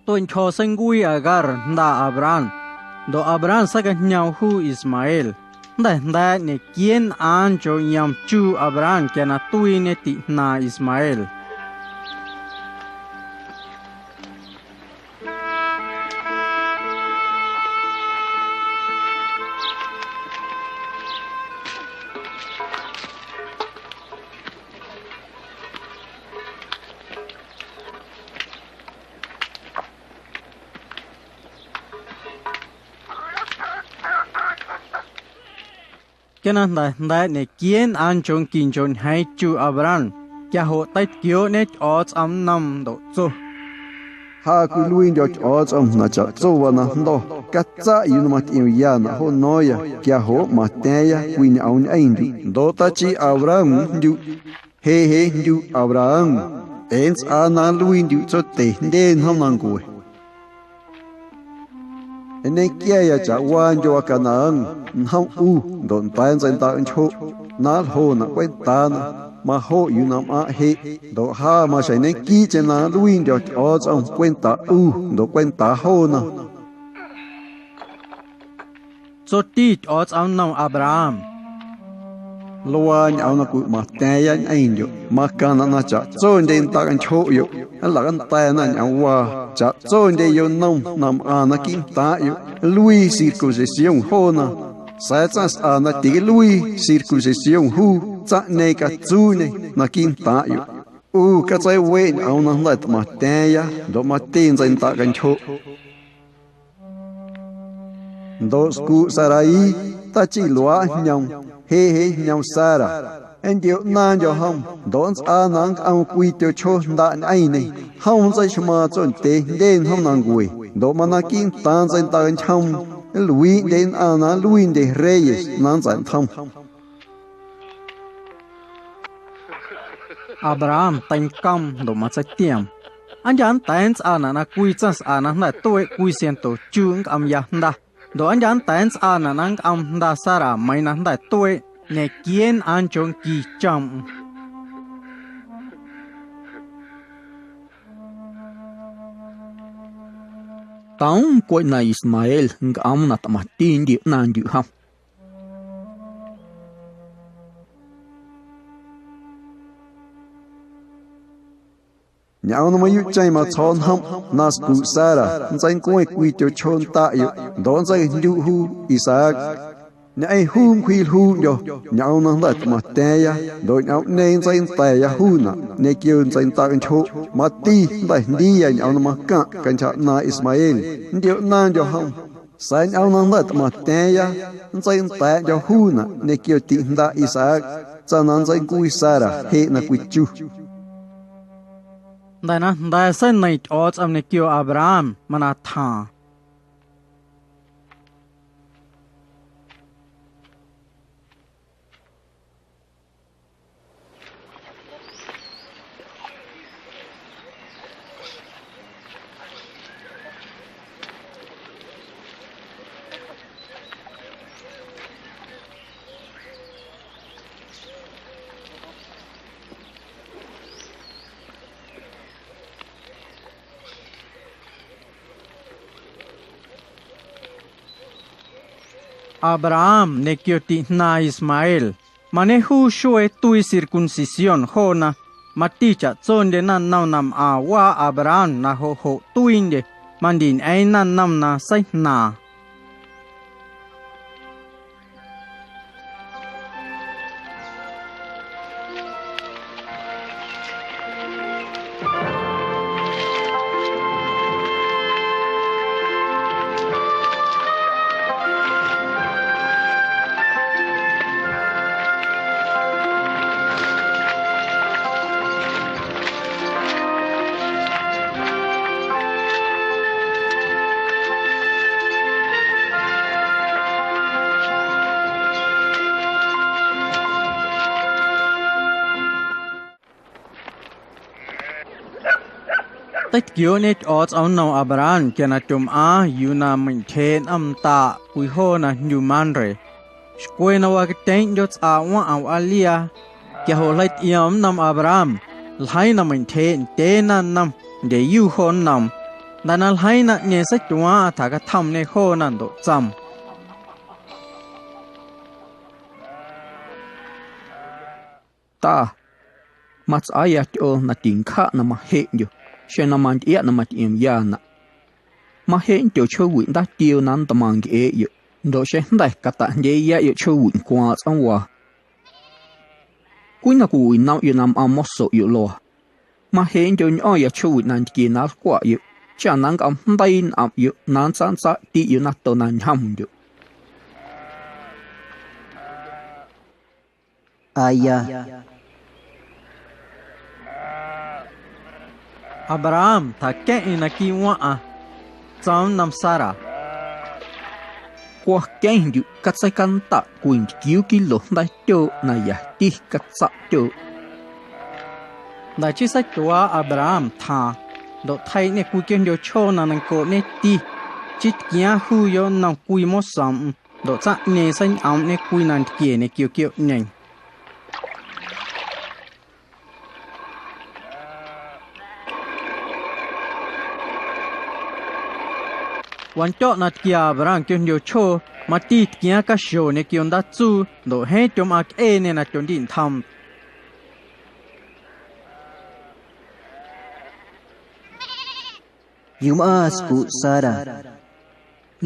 Tueꞌntyjo̱ seincuii Agar jnda Abraham. Ndoꞌ Abraham seicajñoom juu Ismael. Jnda̱ jnda̱a̱ꞌ ñequiee nnꞌaaⁿncho yom chuu Abraham quia na tuiiñe tiꞌjnaaⁿ Ismael. Quia na jnda̱ jnda̱a̱ꞌ ñequiee nnꞌaaⁿncho nquincho ñjeeⁿ chuu Abraham, quia joꞌ teitquiooꞌñe Tyꞌo̱o̱tsꞌom nnoom ndoꞌ tso: Ja cwiluiindyo̱ Tyꞌo̱o̱tsꞌom na chaꞌtso waa na jndo̱, catsaꞌ yuu na matyꞌiomyanaꞌ jo no̱o̱ⁿya, quia joꞌ matya̱a̱ⁿya cwiñꞌoom ñꞌeⁿndyuꞌ ndoꞌ tachi Abraham jndyuꞌ. Jeꞌ jeꞌ jndyuꞌ Abraham, ee nntsꞌaa na nluiindyuꞌ tsote jndye njoomnancue. Nñequiaya chaꞌwaa ndyuaa Canaán, njom ꞌu ndoꞌ nda̱a̱ nntseindaꞌnchjoꞌ na nljonaꞌ cwentaana, majoꞌ yuu na mꞌaⁿꞌ jeꞌ, ndoꞌ ja maxjeⁿ ñequiiꞌcheⁿ na nluiindyo̱ Tyꞌo̱o̱tsꞌom cwenta ꞌu ndoꞌ cwentaa joona. Tsoti Tyꞌo̱o̱tsꞌom nnom Abraham: Luaa ñꞌoom na cwiꞌ matya̱a̱ⁿya ñꞌeⁿndyoꞌ, macaⁿnaꞌ na chaꞌtsondye ndaꞌcantyjoꞌyoꞌ, nlaꞌcanda̱na ñꞌoomwaa, chaꞌtsondye yonom na mꞌaⁿ naquiiꞌ ntaaⁿꞌyoꞌ, nluii circuncisión joona. Sa̱a̱ tsaⁿsꞌa na ticaluii circuncisión juu, tsaⁿꞌñeeⁿ catsuuñê naquiiꞌ ntaaⁿꞌyoꞌ. ꞌU catseiweeꞌ ñꞌoom na jnda̱ tꞌmaⁿtya̱a̱ⁿya ndoꞌ mati nntseindaꞌcantyjoꞌ. Ndoꞌ scuꞌ Saraí, tachi luaaꞌ jñoom, jeꞌ jeꞌ jñoom Sara. Nndioꞌ ꞌnaaⁿndyo̱ jom ndoꞌ nntsꞌaa na nncꞌoom cwii tyochjoo jndaꞌ ñꞌeⁿñê. Jom nntseixmaaⁿ tsondyee jndye njoomnancue ndoꞌ mana quiiꞌntaaⁿ nntseindaꞌcantyjoom, nluiiꞌndye nnꞌaⁿ na nluiindye reyes na nntsa̱ꞌntjom. Abraham teincoom ndoꞌ matseitioom: ¿Aa ndyaꞌ nnda̱a̱ nntsꞌaanaꞌ na cwii tsaⁿsꞌa na jnda̱ tueeꞌ cwii ciento chuuꞌ nncꞌoomya jnda? ¿Ndoꞌ aa ndyaꞌ nnda̱a̱ nntsꞌaanaꞌ na nncꞌoom jnda Sara meiiⁿ na jnda̱ tueeꞌ ñequiee nnꞌaaⁿncho nqui choomꞌm? Toom cweꞌ na Ismael ncꞌoom na tꞌmaⁿti nndioꞌ ꞌnaaⁿndyuꞌ jom. Ñꞌoom na mayuuꞌcheⁿ matsjo̱o̱ njomꞌ na scuꞌ Sara nntseincueⁿ cwii tyochjoo ndaꞌyoꞌ ndoꞌ nntseijndyuꞌ juu Isaac. Ñꞌeⁿ juu nncwjiꞌljuuꞌndyo̱ ñꞌoom na jnda̱ tꞌmaⁿtya̱a̱ⁿya ndoꞌ ñꞌoomꞌñeeⁿ nntseinda̱ya juunaꞌ ñequio nntseindaꞌcantyjoꞌ, mati jnda̱ jndiiya ñꞌoom na macaⁿꞌ cantyja ꞌnaaⁿꞌ Ismael, nndioꞌ ꞌnaaⁿndyo̱ jom. Sa̱a̱ ñꞌoom na jnda̱ tꞌmaⁿtya̱a̱ⁿya, nntseinda̱a̱ꞌndyo̱ juunaꞌ ñequio tiꞌjndaꞌ Isaac, tsaⁿ na nntseincuii Sara jeꞌ na cwichu. Jnda̱ na jnda̱ seineiⁿ Tyꞌo̱o̱tsꞌom ñequio Abraham, mana tjaaⁿ. Abraham ñequio tiꞌjnaaⁿ Ismael, mañejuu xuee tuii circuncisión joona. Mati chaꞌtsondye naⁿnom na mꞌaaⁿ waa Abraham na joꞌ joꞌ tuiindye, mandiñꞌeeⁿ naⁿnom na seijnaaⁿ. Teitquiooꞌñe Tyꞌo̱o̱tsꞌom nnom Abraham quia na tyomꞌaaⁿ yuu na meintyjeeꞌ nꞌom ndaaꞌ cwii joo na jndyu Mamre. Xcwe na wacatyeeⁿꞌndyo tsꞌaa waⁿꞌa wꞌaaliaa. Quia joꞌ jlei tyꞌioom nnom Abraham, ljeiiⁿ na meintyjeeꞌ ndyee naⁿnom, ndyeyu jo nnoom. Jnda̱ na ljeiiⁿ naⁿꞌñeeⁿ seityuaaⁿꞌaⁿ tjacatjomñê joona ndoꞌ tsoom: Ta, matsꞌaaya tyꞌoo na tincjaꞌ na majeꞌndyo, xeⁿ na mantyꞌiaꞌ na matyꞌiomyanaꞌ. Majeꞌ nndyo chjoowiꞌ ndaatioo na nntmaaⁿ ncꞌeeꞌyoꞌ, ndoꞌ xeⁿ jnda̱ cataꞌjndyeeꞌyaꞌyoꞌ chjoowiꞌ ncuaaⁿꞌ tsꞌoomwaa. Cwii na cwiwinomꞌyoꞌ na mꞌaⁿ mosoꞌyoꞌ luaa. Majeꞌ nndyoñꞌo̱ⁿya chjoowiꞌ nantquie na nlcwaꞌyoꞌ, cha na nncꞌoomjndeii nꞌomꞌyoꞌ na nntsaꞌntsaꞌtiꞌyoꞌ nato na ñjomndyoꞌ. Aya. Abraham, tjaqueⁿꞌeⁿ naquiiꞌ waⁿꞌaⁿ, tsoom nnom Sara: Cwaqueⁿndyuꞌ, catseicandaꞌ cwintquiuu kilo jnda̱tyooꞌ na yati catsaꞌtyooꞌ. Jnda̱ chii seityuaaꞌ Abraham tjaaⁿ, ndoꞌ tjeiiꞌñê cwii quiondyo chjoo na neiⁿncoꞌñeti. Chii tquiaaⁿ juuyoꞌ nnom cwii mosoomꞌm, ndoꞌ tsaⁿꞌñeeⁿ seiñꞌoomꞌñê cwii nantquie ñequio quiooꞌñeeⁿ. Wandyo̱ꞌ na tquiaa Abraham quiondyo chjoo, mati tquiaaⁿ caxo ñequio ndaatsuu, ndoꞌ jeeⁿ tyomꞌaaⁿ cꞌeeñê na tyondiꞌntjoom. ¿Yuu mꞌaaⁿ scuꞌ Sara?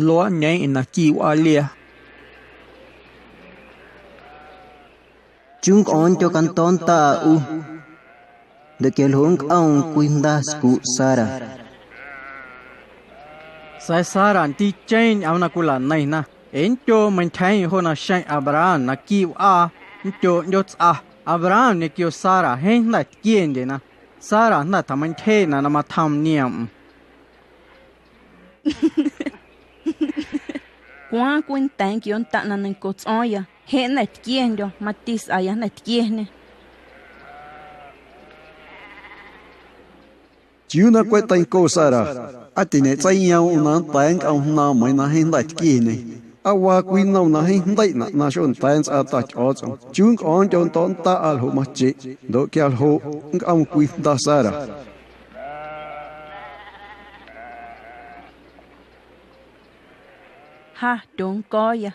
Luaaꞌñeeⁿ naquiiꞌ wꞌaa liaa. ¿Chiuu ncꞌo̱o̱ⁿ nndyocando̱o̱ꞌ nndaꞌa ꞌu? Ndoꞌ quia ljoꞌ nncꞌoom cwii jnda scuꞌ Sara. Sa̱a̱ Sara ndiicheⁿ ñꞌoom na cwilaꞌneiⁿna, ee nndyoomeintyjeeⁿ jo naxeⁿ Abraham naquiiꞌ wꞌaa, nndyoꞌ ꞌndyootsꞌa. Abraham ñequio Sara jeeⁿ jnda̱ tquiendyena. Sara jnda̱ tjamantyjeeꞌnaꞌ na matjoom nioomꞌm. ¿Cwaaⁿ cwii nda̱a̱ nquio nntaꞌ na neiⁿnco tsꞌo̱o̱ⁿya? Jeꞌ jnda̱ tquiendyo̱, mati sꞌaaya jnda̱ tquieñê. ¿Chiuu na cweꞌ teinco Sara? ¿Aa tiñeꞌtseiyoomꞌm na nnda̱a̱ nncꞌom jnaaⁿ meiiⁿ na jeeⁿ jnda̱ tquieñê? ¿Aa waa cwii nnom na jeeⁿ jndeiꞌnaꞌ na xonda̱a̱ nntsꞌaa Ta Tyꞌo̱o̱tsꞌom? ¿Chiuu ncꞌo̱o̱ⁿ nndyocando̱o̱ꞌ nndaꞌa ljoꞌ machꞌeꞌ, ndoꞌ quia ljoꞌ nncꞌoom cwii jnda Sara? Ja tyonco̱o̱ya.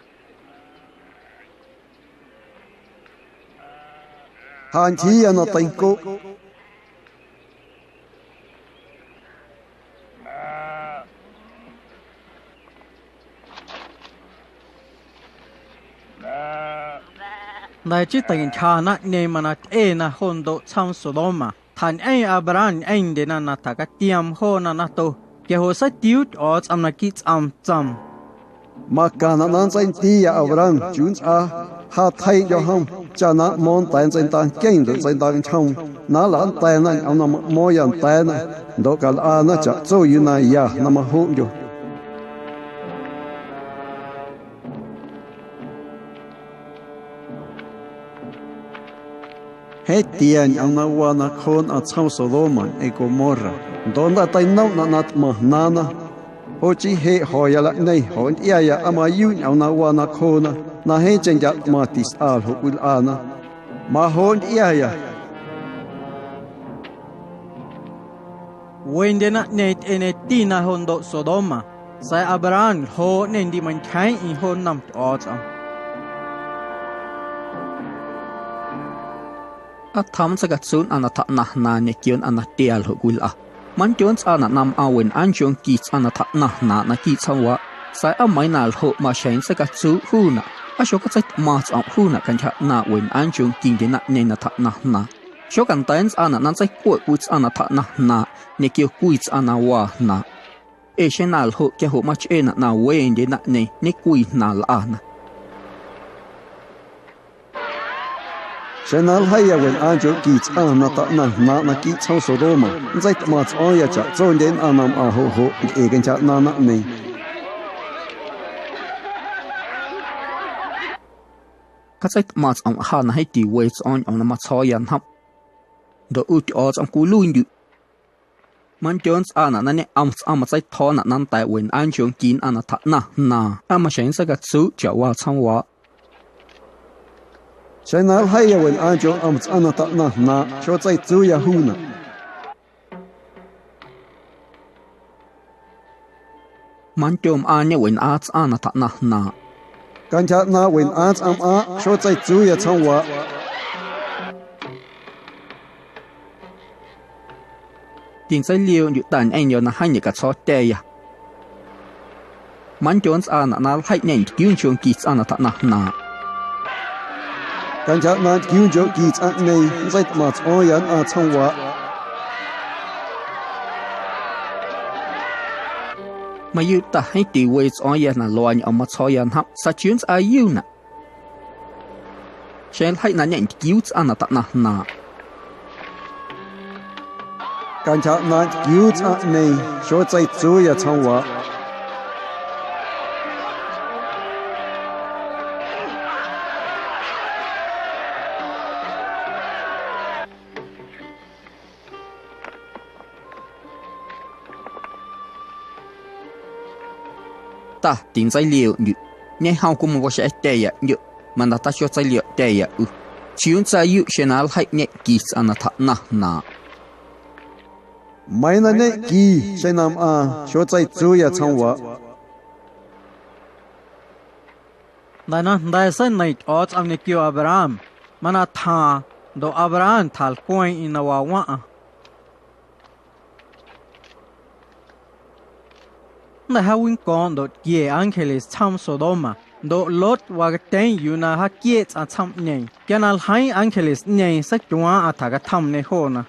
Ja ntyjiiya na teincoꞌ. Jnda̱ chii teintyja naⁿꞌñeeⁿ mana tyꞌena jo ndoꞌ tsjoom Sodoma. Tjañꞌeⁿ Abraham ñꞌeⁿndyena na tjacatioom joona nato, quia joꞌ seitiuu Tyꞌo̱o̱tsꞌom naquiiꞌ tsꞌoom, tsoom: Macaⁿnaꞌ na nntseindiiya Abraham chiuu nntsꞌaa. Ja tjeiiꞌndyo̱ jom cha na mꞌmo̱o̱ⁿ nda̱a̱ ntseindaa nqueⁿ ndoꞌ ntseindaa nchjoom na nlaꞌnnda̱na ñꞌoom na maꞌmo̱o̱ⁿya nda̱a̱na, ndoꞌ calꞌana chaꞌtso yuu na ya na majoꞌndyo. Jeeⁿ tia ñꞌoom na waa nacjoo nnꞌaⁿ tsjoom Sodoma ñꞌeⁿ Gomorra, ndoꞌ jnda̱ teinomꞌnaꞌ na tꞌmaⁿ jnaaⁿna. Joꞌ chii jeꞌ jo̱ya laꞌñeeⁿ joꞌ ntyꞌiaya aa mayuuꞌ ñꞌoom na waa nacjoona na jeeⁿcheⁿ ndyaꞌ tꞌmaⁿ tisꞌa ljoꞌ cwilꞌana. Majoꞌ ntyꞌiaya. Wendye naⁿꞌñeeⁿ tyꞌeñetina jo ndoꞌ Sodoma, sa̱a̱ Abraham ljooꞌñê ndiꞌ meintyjeeⁿꞌeⁿ jo nnom Tyꞌo̱o̱tsꞌom. ¿Aa tjoom nntseicatsuuꞌ nnꞌaⁿ na tjaꞌnaⁿ jnaaⁿ ñequio nnꞌaⁿ na tia ljoꞌ cwilꞌa? Mandyo nntsꞌaanaꞌ na mꞌaⁿ wenꞌaaⁿnchonqui tsꞌaⁿ na tjaꞌnaⁿ jnaaⁿꞌ naquiiꞌ tsjoomwaaꞌ, sa̱a̱ aa meiiⁿ na ljoꞌ maxjeⁿ nntseicatsuuꞌ juunaꞌ. ¿Aa xocatseitꞌmaaⁿ tsꞌomꞌ juunaꞌ cantyja ꞌnaaⁿꞌ wenꞌaaⁿnchonquindye naⁿꞌñeeⁿ na tjaꞌnaⁿ jnaaⁿ? Xocanda̱a̱ nntsꞌaanaꞌ na nntseicweꞌ cwii tsꞌaⁿ na tjaꞌnaⁿ jnaaⁿꞌ ñequio cwii tsꞌaⁿ na waa jnaaⁿꞌ. Ee xeⁿ na ljoꞌ quia joꞌ machꞌeenaꞌ na wendye naⁿꞌñeeⁿ ñecwii jnaaⁿ lꞌana. Xeⁿ na nljeiiya wenꞌaaⁿnchonqui tsꞌaⁿ na tjaꞌnaⁿ jnaaⁿꞌ naquiiꞌ tsjoom Sodoma, nntseitꞌmaⁿ tsꞌo̱o̱ⁿya chaꞌtsondye nnꞌaⁿ na mꞌaⁿ joꞌ joꞌ ncꞌe cantyja ꞌnaaⁿ naⁿꞌñeeⁿ. Catseitꞌmaⁿ tsꞌomꞌ ja na jeeⁿ tiwe tsꞌo̱o̱ⁿ ñꞌoom na matsjo̱o̱ya njomꞌ, ndoꞌ ꞌu Tyꞌo̱o̱tsꞌom cwiluiindyuꞌ. Mandyo nntsꞌaanaꞌ na ñeꞌom tsꞌaⁿ matseitjo̱o̱naꞌ na nnda̱a̱ꞌ wenꞌaaⁿnchonqui nnꞌaⁿ na tjaꞌnaⁿ jnaaⁿ, aa maxjeⁿ nntseicatsuuꞌ chaꞌwaa tsjoomwaaꞌ. Xeⁿ na nljeiiya wenꞌaaⁿnchonꞌom tsꞌaⁿ na tjaꞌnaⁿ jnaaⁿꞌ, xotseitsuuya juunaꞌ. Mandyo mꞌaaⁿñe wenꞌaaⁿ tsꞌaⁿ na tjaꞌnaⁿ jnaaⁿꞌ. Cantyja ꞌnaaⁿꞌ wenꞌaaⁿ tsꞌaⁿ mꞌaaⁿꞌ xuatseitsuuya tsjoomwaꞌ. Tintseiliooꞌndyuꞌ ta ñꞌeⁿndyo̱ na jeeⁿ ñeꞌcatsjo̱o̱tya̱ya. Mandyo nntsꞌaanaꞌ na nljeiꞌñê ntquiuu nchooꞌ nqui tsꞌaⁿ na tjaꞌnaⁿ jnaaⁿꞌ. Cantyja ꞌnaaⁿꞌ ntquiuu nchooꞌ nqui tsꞌaⁿꞌñeeⁿ nntseitꞌmaⁿ tsꞌo̱o̱ⁿya nnꞌaⁿ tsjoomwaꞌ. Mayuuꞌ ta jeeⁿ tiwee tsꞌo̱o̱ⁿya na luaaꞌ ñꞌoom matsjo̱o̱ya njomꞌ, sa̱a̱ ¿chiuu nntsꞌaayonaꞌ? Xeⁿ nljeiꞌ na ñeꞌ ntquiuu tsꞌaⁿ na tjaꞌnaⁿ jnaaⁿꞌ. Cantyja ꞌnaaⁿꞌ ntquiuu tsꞌaⁿꞌñeeⁿ xuatseitsuuya tsjoomwaꞌ. Ta tintseiliooꞌndyuꞌ, ñejom cwii mawaxa̱a̱tya̱ya ꞌndyoo, manda taxuatseiliomꞌtya̱ya ꞌu. ¿Chiuu nntsaayoꞌ xeⁿ na nljeiꞌñê nqui tsꞌaⁿ na tjaꞌnaⁿ jnaaⁿꞌ? Meiiⁿ na ñeꞌ nqui xeⁿ na mꞌaaⁿ xuatseitsuuya tsjoomwaꞌ. Jnda̱ na jnda̱ seineiⁿ Tyꞌo̱o̱tsꞌom ñequio Abraham, mana tjaaⁿ, ndoꞌ Abraham tjalcweeⁿꞌeⁿ na wawaⁿꞌaⁿ. Jnda̱ jaawinco̱o̱ⁿꞌ ndoꞌ tquie ángeles tsjoom Sodoma, ndoꞌ Lot wacatyeeⁿ yuu na jaaquieeꞌ tsꞌaⁿ tsjomꞌñeeⁿ. Quia na ljeiiⁿ ángelesꞌñeeⁿ, seityuaaⁿꞌaⁿ tjacathomñê joona.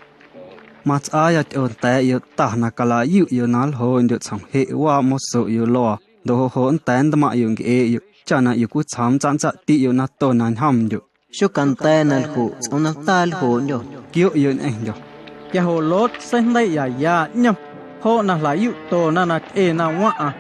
Matsꞌaaya tyꞌoo nda̱a̱ꞌyoꞌ ta na calaꞌyuꞌyoꞌ na nljooꞌndyoꞌ tsjom jeꞌ waaꞌ mosoꞌyoꞌ luaa, ndoꞌ joꞌ joꞌ nnda̱a̱ ntmaⁿꞌyoꞌ ncꞌeeꞌyoꞌ, cha na ꞌioꞌ cwitsjoom ntsaꞌntsaꞌtiꞌyoꞌ nato na ñjomndyoꞌ. Xocanda̱a̱ na ljoꞌ tsꞌoom na ltaa ljooꞌndyo̱, quioꞌyoꞌ ñꞌeⁿndyo̱. Quia joꞌ Lot seijndeiꞌya ya ꞌñom, joꞌ na jlaꞌyuꞌtona na tyꞌena waⁿꞌaⁿ.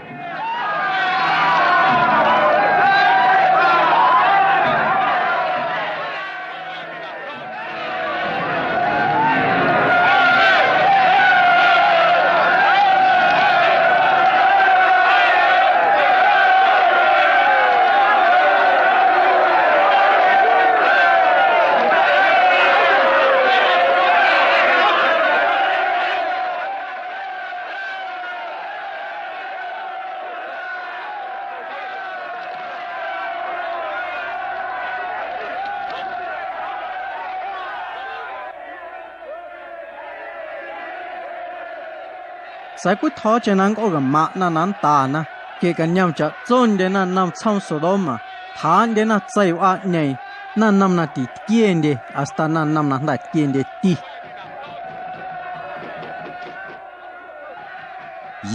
Sa̱a̱ cwitjo̱o̱cheⁿ na nncꞌoocamaⁿꞌna na nndana, quieꞌcañom chaꞌtsondyena nnom tsjoom Sodoma, tjaaꞌndyena tseii wꞌaaꞌñeeⁿ, naⁿnom na titquiendye hasta naⁿnom na jnda̱ tquiendyeti.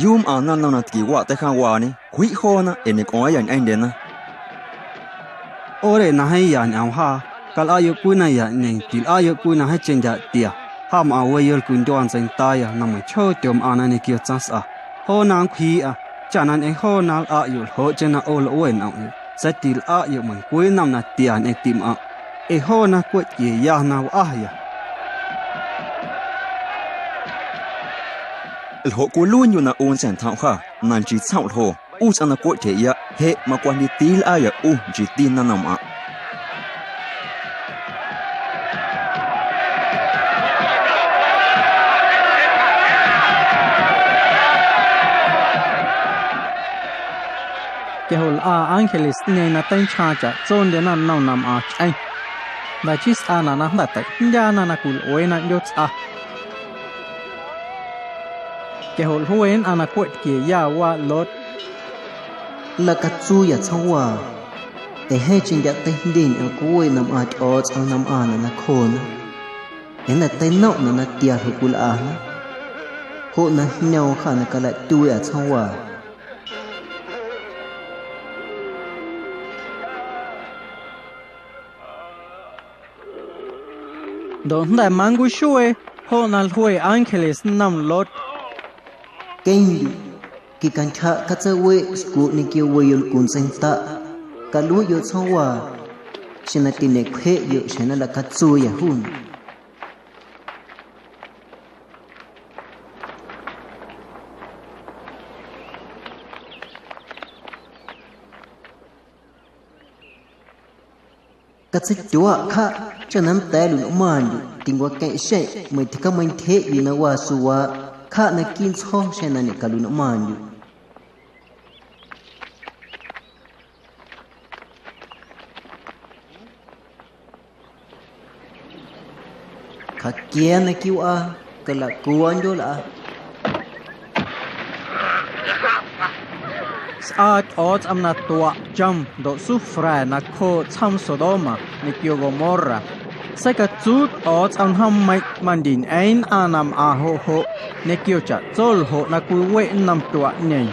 ¿Yuu mꞌaⁿ naⁿnom na tquiwaꞌ teijaaⁿwaañe? Cwjiꞌ joona ee ñecꞌo̱o̱ⁿya ñꞌeⁿndyena. Hora na jeeⁿ ya ñꞌoom jaa, calꞌaꞌyoꞌ cwii na yaꞌñeeⁿ, tilꞌaꞌyoꞌ cwii na jeeⁿcheⁿ ndyaꞌtia. Jaa mꞌaⁿ we yolcundyua ntseindaaya na meiⁿchjoo tyomꞌaⁿna ñequio tsaⁿsꞌa. Joona nncwjiiꞌa, cha na ñꞌeⁿ joona nlꞌaꞌyoꞌ ljoꞌcheⁿ na ꞌo lꞌue nꞌomꞌyoꞌ, sa̱a̱ tilꞌaꞌyoꞌ meiⁿcwii nnom natia ñꞌeⁿ timꞌaⁿꞌ, ee joona cweꞌ tquieyana wꞌaya. Ljoꞌ cwiluiindyuꞌ na ꞌu nntsja̱ꞌntjomꞌ jâ na nchii tsjomꞌ ljo, ꞌu tsꞌaⁿ na cweꞌ tyjeꞌyaꞌ, jeꞌ macwajndiiti nlꞌaaya ꞌu nchiiti naⁿnomꞌaⁿꞌ. Quia joꞌ lꞌa ángelesꞌñeeⁿ na teinchjaaⁿ chaꞌtsondyena nnom na mꞌaaⁿ chꞌeⁿ. Jnda̱ chii sꞌaanaꞌ na jnda̱ teijndyaana na cwilꞌueena ꞌndyootsꞌa. Quia joꞌ jlue nnꞌaⁿ na cweꞌ tquieyâ waaꞌ Lot: Nlacatsuuya tsjoomwaa, ee jeeⁿcheⁿ ndyaꞌ teijndye ñꞌoom cwiweꞌ na mꞌaaⁿ Tyꞌo̱o̱tsꞌom na mꞌaaⁿnaꞌ nacjoona, ee jnda̱ teinomꞌnaꞌ natia ljoꞌ cwilꞌana. Joꞌ na jñoom jâ na calaꞌtyuiiꞌa tsjoomwaa. Ndoꞌ jnda̱ mancuxuee joꞌ na jlue ángeles nnom Lot: Queⁿndyuꞌ, quicantyjaꞌ catseiweꞌ scuuꞌ ñequio we yolcu ntseindaꞌ, caluiiꞌyoꞌ tsjoomwaa xeⁿ na tiñeꞌcwjeꞌyoꞌ xjeⁿ na nlacatsuuya juunaꞌ. Catseityuaꞌ cjaꞌ cha na nnda̱a̱ nluiꞌnꞌmaaⁿndyuꞌ, tincwaqueⁿꞌxeⁿꞌ meiⁿ ticameintyjeꞌ yuu na waa suwaaꞌ, cjaꞌ naquiiꞌ ntsjo̱ xeⁿ na ñeꞌcaluiꞌnꞌmaaⁿndyuꞌ. Cjaquia na quiwꞌaa, calaꞌcuaandyoꞌ lꞌa. Sꞌaa Tyꞌo̱o̱tsꞌom na tuaꞌ chom ndoꞌ sufra̱ nacjooꞌ tsjoom Sodoma ñequio Gomorra. Seicatsuuꞌ Tyꞌo̱o̱tsꞌom njoommeiⁿꞌ mandiñꞌeeⁿ nnꞌaⁿ na mꞌaⁿ joꞌ joꞌ ñequio chaꞌtso ljoꞌ na cwiweꞌ nnom tyuaꞌñeeⁿ.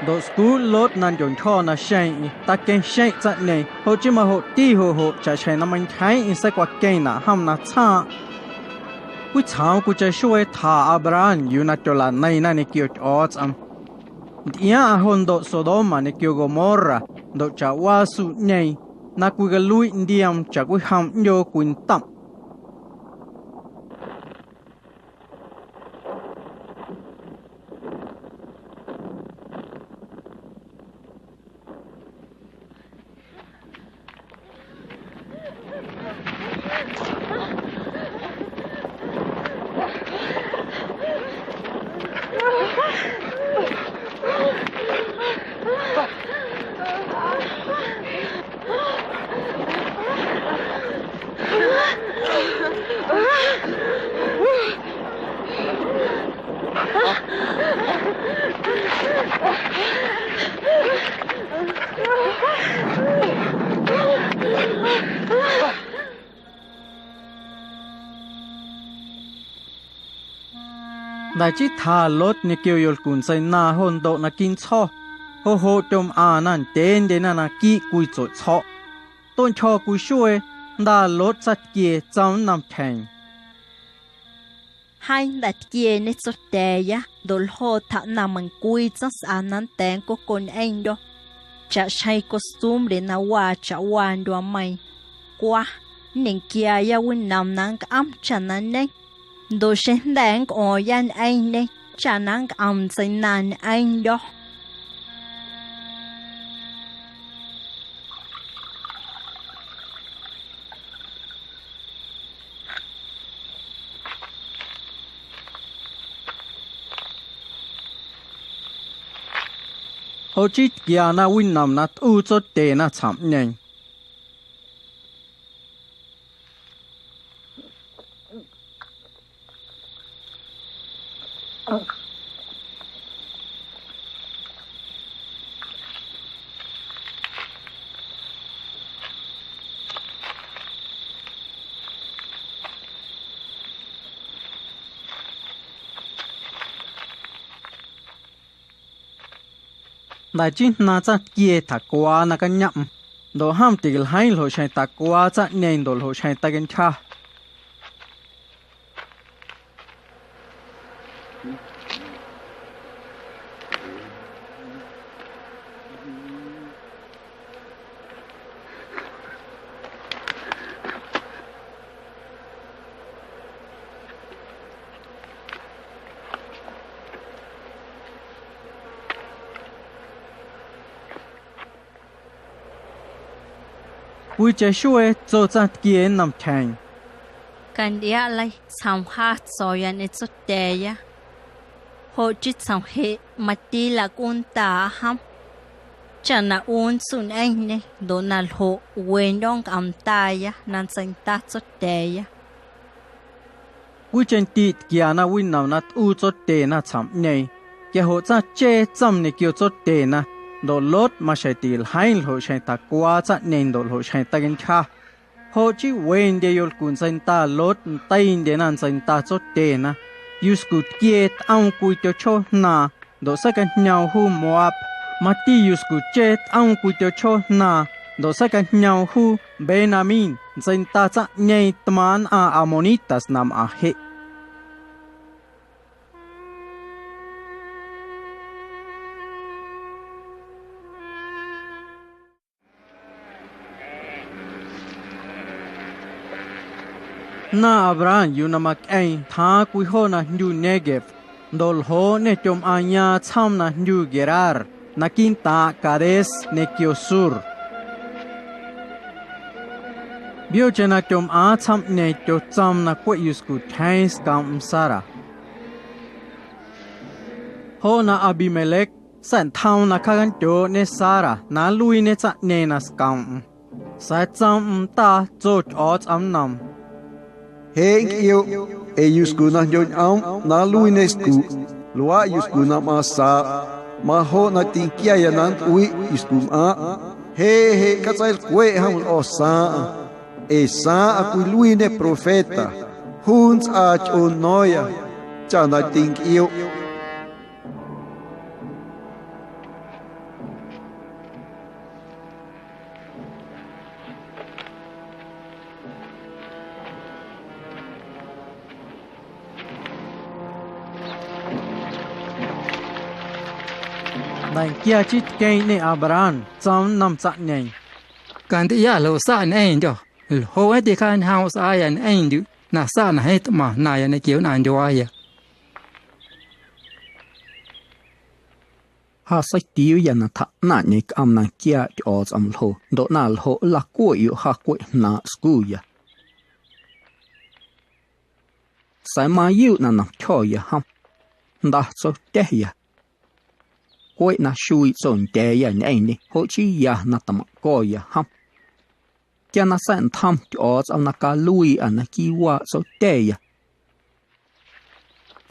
Ndoꞌ scuuꞌ Lot na ndyontyjo̱ naxeeⁿꞌeⁿ, taqueⁿ xeⁿꞌ tsaⁿꞌñeeⁿ, joꞌ chii majoꞌti joꞌ joꞌ chaꞌxjeⁿ na meintyjeeⁿꞌeⁿ seicwaqueⁿnaꞌ jom na tsjaaⁿꞌ. Cwitsjoom cwiicheⁿ xuee tjaa Abraham yuu na tyolaꞌneiⁿna ñequio Tyꞌo̱o̱tsꞌom. Ntyꞌiaaⁿꞌaⁿ jo ndoꞌ Sodoma ñequio Gomorra ndoꞌ chaꞌwaa suuꞌñeeⁿ na cwicaluiꞌ ndioom chaꞌcwijom ꞌndyoo cwintomꞌ. Jnda̱ chii tjaa Lot ñequio yolcu ntseinaaⁿ jo ndoꞌ naquiiꞌ ntsjo̱. Joꞌ joꞌ tyomꞌaⁿna ndyeendyena naquiiꞌ cwii tsueꞌtsjo̱ꞌ. Tueꞌntyjo̱ cwii xuee, jnda Lot tsaatquie, tsoom nnom tyjeeⁿ: —Jeeⁿ jnda̱ tquieñe Tsotya̱a̱ya ndoꞌ ljoo tjaꞌnaⁿ meiⁿcwii tsaⁿsꞌa na nnda̱a̱ nncocoñꞌeⁿndyo̱. Chaꞌxjeⁿ costumbre na waa chaꞌwaa ndyuaameiiⁿ, cwa, nñequiaaya winom na nncꞌom cha na ñeⁿ, ndoꞌ xeⁿjnda̱ nncꞌo̱o̱ⁿya ñꞌeⁿñê cha na nncꞌom ntseinaaⁿ ñꞌeeⁿndyo̱. Joꞌ chii tquiana winom na tꞌuu tsotyena tsjomꞌñeeⁿ. Jnda̱ chii jnaaⁿ tsaatquie tjacuaaꞌ na cañomꞌm, ndoꞌ jom ticaljeiiⁿ ljoꞌ xjeⁿ tacuaaꞌ tsaⁿꞌñeeⁿ ndoꞌ ljoꞌ xjeⁿ teicantyja. Cwiicheⁿ xuee tso tsaⁿ tquie nnom tyjeeⁿ: Cantyꞌiaꞌ lei tsjoom ja tsoya ñꞌeⁿ Tsotya̱a̱ya. Joꞌ chii tsjoom jeꞌ mati nlaꞌcwondaaꞌa jom, cha na ꞌu nntsuꞌñꞌeⁿñê ndoꞌ na ljoꞌ wendyo̱ ncꞌoom ndaaya na ntseinda Tsotya̱a̱ya. Cwiicheⁿ ndiiꞌ tquiana winom na tꞌuu tsotyena tsjoomꞌñeeⁿ, quia joꞌ tsaⁿ chee tsoom ñequio tsotyena, ndoꞌ Lot maxjeⁿ tiljeiⁿ ljoꞌ xjeⁿ tjacuaa tsaⁿꞌñeeⁿ ndoꞌ ljoꞌ xjeⁿ teicantyja. Joꞌ chii wendye yolcu ntseinda Lot nteiindyena ntseinda tsotyena. Yuscu tquiee tꞌoom cwii tyochjoo jnaaⁿ ndoꞌ seicajñoom juu Moab. Mati yuscu chee tꞌoom cwii tyochjoo jnaaⁿ ndoꞌ seicajñoom juu Benjamín ntseinda tsaⁿꞌñeeⁿ tmaaⁿꞌ nnꞌaⁿ amonitas na mꞌaⁿ jeꞌ. Naaⁿ Abraham yuu na macꞌeeⁿ tjaaⁿ cwii joo na jndyu Néguev, ndoꞌ ljooꞌñê tyomꞌaaⁿyaaⁿ tsjoom na jndyu Guerar, naquiiꞌ ntaaⁿꞌ Cadés ñequio Sur. Biocheⁿ na tyomꞌaaⁿ tsjoomꞌñeeⁿ tyotsoom na cweꞌ yuscu tyjeeⁿ scoomꞌm Sara. Joꞌ na Abimelec sa̱ꞌntjoom na cjaacandyooꞌñe Sara na nluiiñe tsaⁿꞌñeeⁿ na scoomꞌm, sa̱a̱ tsoomꞌm ndaa tso Tyꞌo̱o̱tsꞌom nnoom: Jeꞌ nquioꞌ, ee yuscu na jndyoñꞌoomꞌ na nluiiñe scuꞌ, luaaꞌ yuscu na mꞌaaⁿ saaꞌ, majoꞌ na tinquiaya na nntꞌuiꞌ yuscumꞌaaⁿꞌ. Jeꞌ jeꞌ catseilcweꞌ jom lꞌo̱ saaⁿꞌaⁿ, ee saaⁿꞌaⁿ cwiluiiñe profeta, juu nntsꞌaa tyꞌoo no̱o̱ⁿya cha na tincꞌioꞌ. Nda̱nquia chii tqueeⁿꞌñê Abraham, tsoom nnom tsaⁿꞌñeeⁿ: Cantyꞌiaꞌ ljoꞌ saꞌ ñꞌeⁿndyo̱, ljoꞌ jeeⁿ ticjaañjoomꞌ sꞌaaya ñꞌeⁿndyuꞌ na saꞌ na jeeⁿ tꞌmaⁿ jnaⁿya ñequio nnꞌaⁿ ndyuaaya. Ja seitiuuyâ na tjaꞌnaⁿꞌ ñecꞌom na nquiaaꞌ Tyꞌo̱o̱tsꞌom ljo ndoꞌ na ljoꞌ nlacueꞌyoꞌ ja cweꞌ jnaaⁿꞌ scuuya. Sa̱a̱ mayuuꞌ na nomchjo̱ya jom, jnda tsotya̱ya, cweꞌ na xuiiꞌ tsondya̱a̱ya ñꞌeⁿñê joꞌ chii ya na tmeiⁿꞌco̱ya jom. Quia na sa̱ꞌntjom Tyꞌo̱o̱tsꞌom na caluiiꞌa naquiiꞌ waaꞌ tsotya̱ya,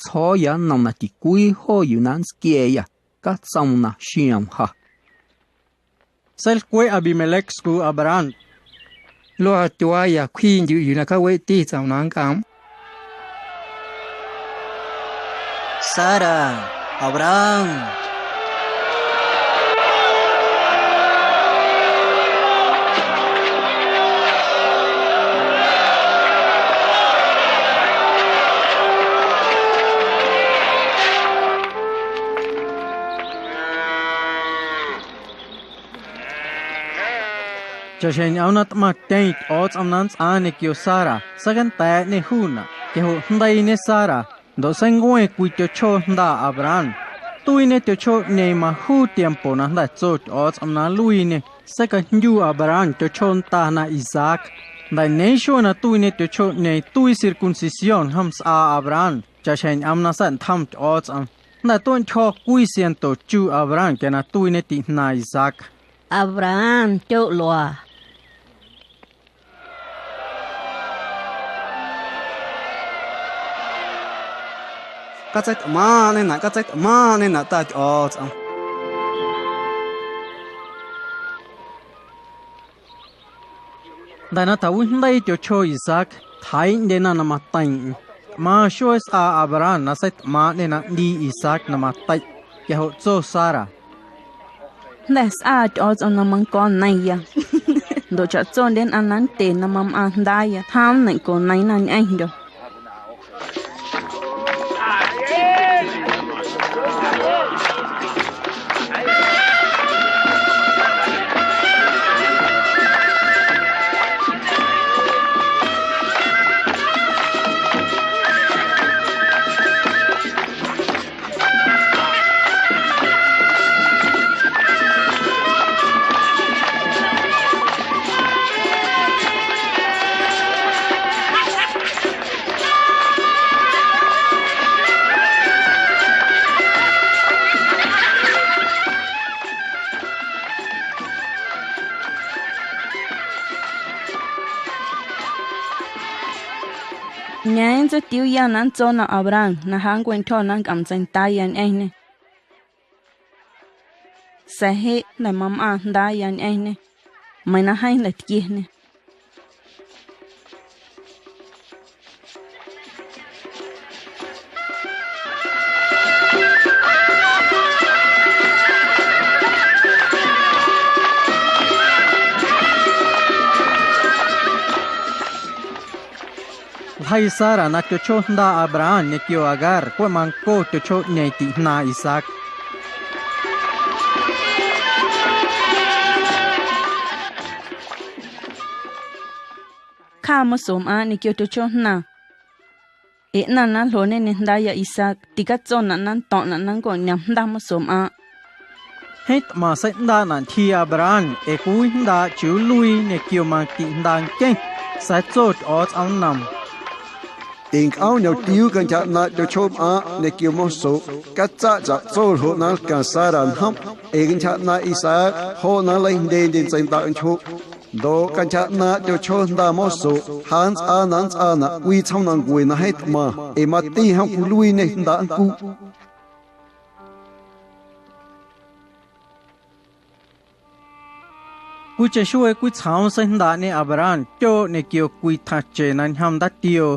tsjo̱o̱ya nnom na ticwii joo yuu na nntsquia̱a̱yâ, catsoom na xioom ja. Seilcweꞌ Abimelec scu Abraham: —Luaa tyuaaya cwjiindyuꞌ yuu na caweꞌti tsꞌomꞌ na nncoomꞌ. Sara, Abraham. Chaꞌxjeⁿ ñꞌoom na tꞌmaⁿtyeⁿ Tyꞌo̱o̱tsꞌom na nntsꞌaaⁿ ñequio Sara, seicanda̱a̱ꞌñê juunaꞌ, quia joꞌ jndeiiñe Sara ndoꞌ seincueeⁿ cwii tyochjoo jnda Abraham. Tuiiñe tyochjooꞌñeeⁿ majuu tiempo na jnda̱ tso Tyꞌo̱o̱tsꞌom na nluiiñê, seicajndyu Abraham tyochjoo nda na Isaac. Nda̱ꞌñeeⁿ xuee na tuiiñe tyochjooꞌñeeⁿ tuii circuncisión jom sꞌaa Abraham, chaꞌxjeⁿ ñꞌoom na sa̱ꞌntjom Tyꞌo̱o̱tsꞌom. Jnda̱ tueꞌntyjo̱ cwii ciento chu Abraham quia na tuiiñe tiꞌjnaaⁿ Isaac. Abraham, tyoꞌ luaa. Catseitꞌmaaⁿꞌñenaꞌ, catseitꞌmaaⁿꞌñenaꞌ Ta Tyꞌo̱o̱tsꞌom. Jnda̱ na tjawijndeii tyochjoo Isaac, tjeiiꞌndyena na mateiⁿꞌeⁿ. Tꞌmaⁿ xuee sꞌaa Abraham na seitꞌmaaⁿꞌñê naⁿꞌndii Isaac na mateiꞌ. Quia joꞌ tso Sara: —Jnda̱ sꞌaa Tyꞌo̱o̱tsꞌom na manco̱ neiⁿya, ndoꞌ chaꞌtsondye nnꞌaⁿ na nndye na mamꞌaaⁿ jndaaya, tjoom nneiⁿꞌ coneiiⁿna ñꞌeⁿndyo̱. ¿ꞌÑeeⁿ nntseitiuuya na nntso na Abraham na ja nncweꞌntyjo̱ na nncꞌom ntseindaaya ñꞌeⁿñê? Sa̱a̱ jeꞌ jnda̱ mamꞌaaⁿ jndaaya ñꞌeⁿñê, meiiⁿ na jeeⁿ jnda̱ tquieñê. Ljeii Sara na tyochjoo jndaaꞌ Abraham ñequio Agar cweꞌ manco tyochjooꞌñeeⁿ tiꞌjnaaⁿ Isaac. Cjaa mosomꞌaaⁿꞌ ñequio tyochjoo jnaaⁿ. Ee ꞌnaⁿ na nljoñe ñeꞌ jndaaya Isaac, ticatsonaꞌ na nnto̱ⁿꞌnaꞌ na nncoꞌñom jnda mosomꞌaaⁿꞌ. Jeeⁿ tꞌmaⁿ seiꞌndaaꞌnaꞌ ntyjii Abraham ee cwiwijndaaꞌ chiuu nluii ñequio matiꞌjndaaꞌ nqueⁿ, sa̱a̱ tso Tyꞌo̱o̱tsꞌom nnoom: Tincꞌoomꞌ ñomtiuu cantyja ꞌnaaⁿꞌ tyochjoo mꞌaaⁿꞌ ñequio moso, catsaꞌ chaꞌtso ljoꞌ na nlqueⁿ Sara njomꞌ, ee cantyja ꞌnaaⁿꞌ Isaac joꞌ na nleijndyendye ntseindaꞌ nchjoꞌ. Ndoꞌ cantyja ꞌnaaⁿꞌ tyochjoo jnda moso, ja nntsꞌaa na nntsꞌaanaꞌ cwii tsjoomnancue na jeeⁿ tꞌmaⁿ, ee mati jom cwiluiiñê jnda nncuꞌ. Cwiicheⁿ xuee cwitsjoom seijndaaꞌñe Abraham tyooꞌ ñequio cwii tjaⁿche na ñjom ndaatioo,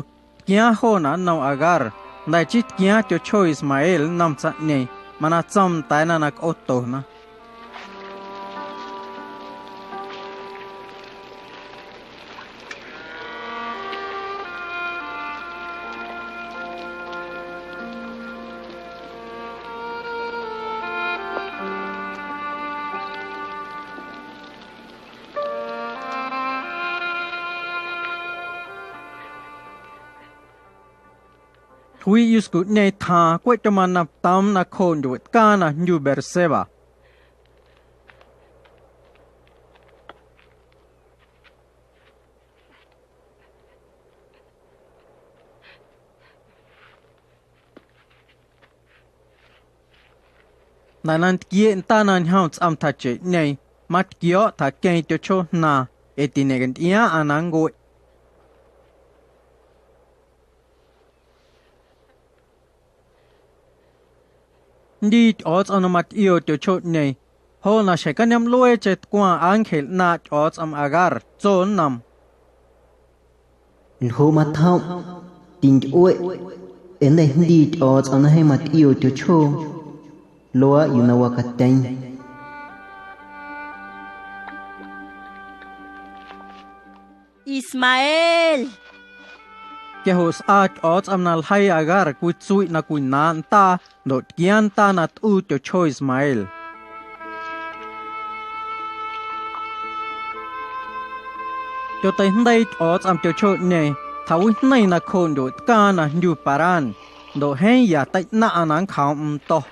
tquiaaⁿ joonaꞌ nnom Agar, jnda̱ chii tquiaaⁿ tyochjoo Ismael nnom tsaⁿꞌñeeⁿ, mana tsoom nda̱a̱na na cꞌootona. Jluiiꞌ yuscuꞌñeeⁿ tjaaⁿ cweꞌ tyomannomtoom nacjooꞌ ndyueꞌtcaaⁿ na jndyu Beerseba. Jnda̱ na ntquieeꞌ nta na ñjom tsꞌom tjacheꞌñeeⁿ, matquio̱ꞌ tjaqueeⁿ tyochjoo jnaaⁿ, ee tiñeꞌcantyꞌiaaⁿꞌaⁿ na nncueꞌ. Jndii Tyꞌo̱o̱tsꞌom na matꞌio tyochjooꞌñeeⁿ, joꞌ na xjeⁿ cañoomꞌlueecheⁿ tcwaaⁿ ángel ꞌnaaⁿꞌ Tyꞌo̱o̱tsꞌom Agar, tso nnoom: Ljoꞌ matjomꞌ, tintyꞌueꞌ, ee jnda̱ jndii Tyꞌo̱o̱tsꞌom na jeeⁿ matꞌio tyochjoo, luaaꞌ yuu na wacatyeeⁿ. Ismael. Quia joꞌ sꞌaa Tyꞌo̱o̱tsꞌom na ljeii Agar cwitsuiꞌ na cwinaaⁿꞌ ntaa, ndoꞌ tquiaaⁿ nta na tꞌuu tyochjoo Ismael. Tyoteijndeii Tyꞌo̱o̱tsꞌom tyochjooꞌñeeⁿ, tjawijneiⁿ nacjooꞌ ndyueꞌtcaaⁿ na jndyu Parán, ndoꞌ jeeⁿ ya teiꞌnaⁿꞌaⁿ na nncjoomꞌm ndo̱.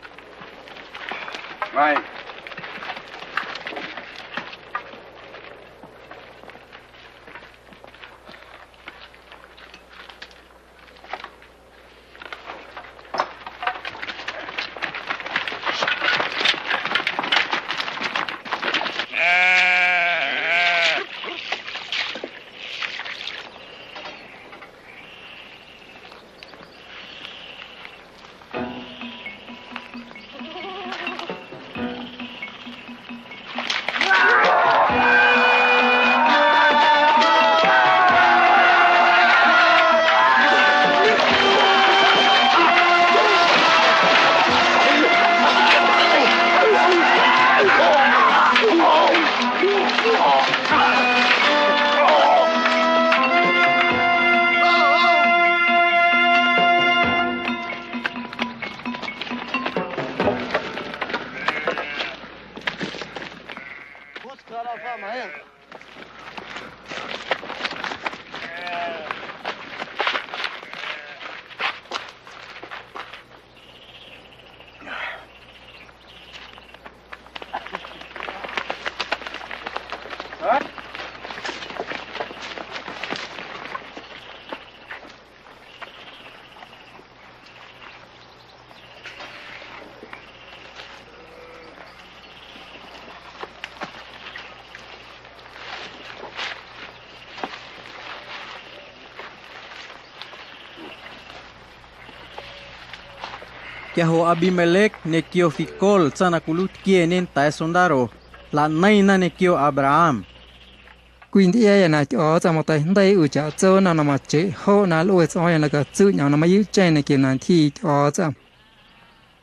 Quia joꞌ Abimelec ñequio Ficol tsaⁿ na cwiluiitquieñe nda̱a̱ sondaro, jlaꞌneiⁿna ñequio Abraham: Cwintyꞌiaaya na Tyꞌo̱o̱tsꞌom mateijndeii ꞌu chaꞌtso nnom na macheꞌ joꞌ na nlꞌue tsꞌo̱o̱ⁿya na catsuꞌ ñꞌoom na mayuuꞌcheⁿ ñequio na ntyjii Tyꞌo̱o̱tsꞌom.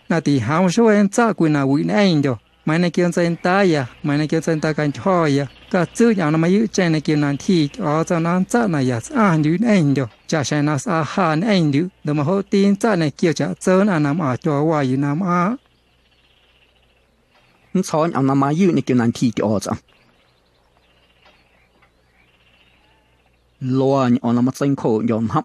Na tijoom xuee nntsaꞌ cwii na wiꞌ ñꞌeⁿndyo̱, meiiⁿ ñequio ntseindaaya, meiiⁿ ñequio ntseinda cantyjo̱ya, catsuꞌ ñꞌoom na mayuuꞌcheⁿ ñequio na ntyjii Tyꞌo̱o̱tsꞌom na nntsaꞌ naya tsꞌaⁿndyuꞌ ñꞌeⁿndyo̱ chaꞌxjeⁿ na sꞌaa jaa ñꞌeⁿndyuꞌ ndoꞌ majoꞌti nntsaꞌ ñequio chaꞌtso nnꞌaⁿ na mꞌaⁿ tyuaawaa yuu na mꞌaaⁿꞌ. Nntsjo̱o̱ ñꞌoom na mayuuꞌ ñequio na ntyjii Tyꞌo̱o̱tsꞌom. Luaa ñꞌoom na matseincjooꞌndyo̱ njomꞌ.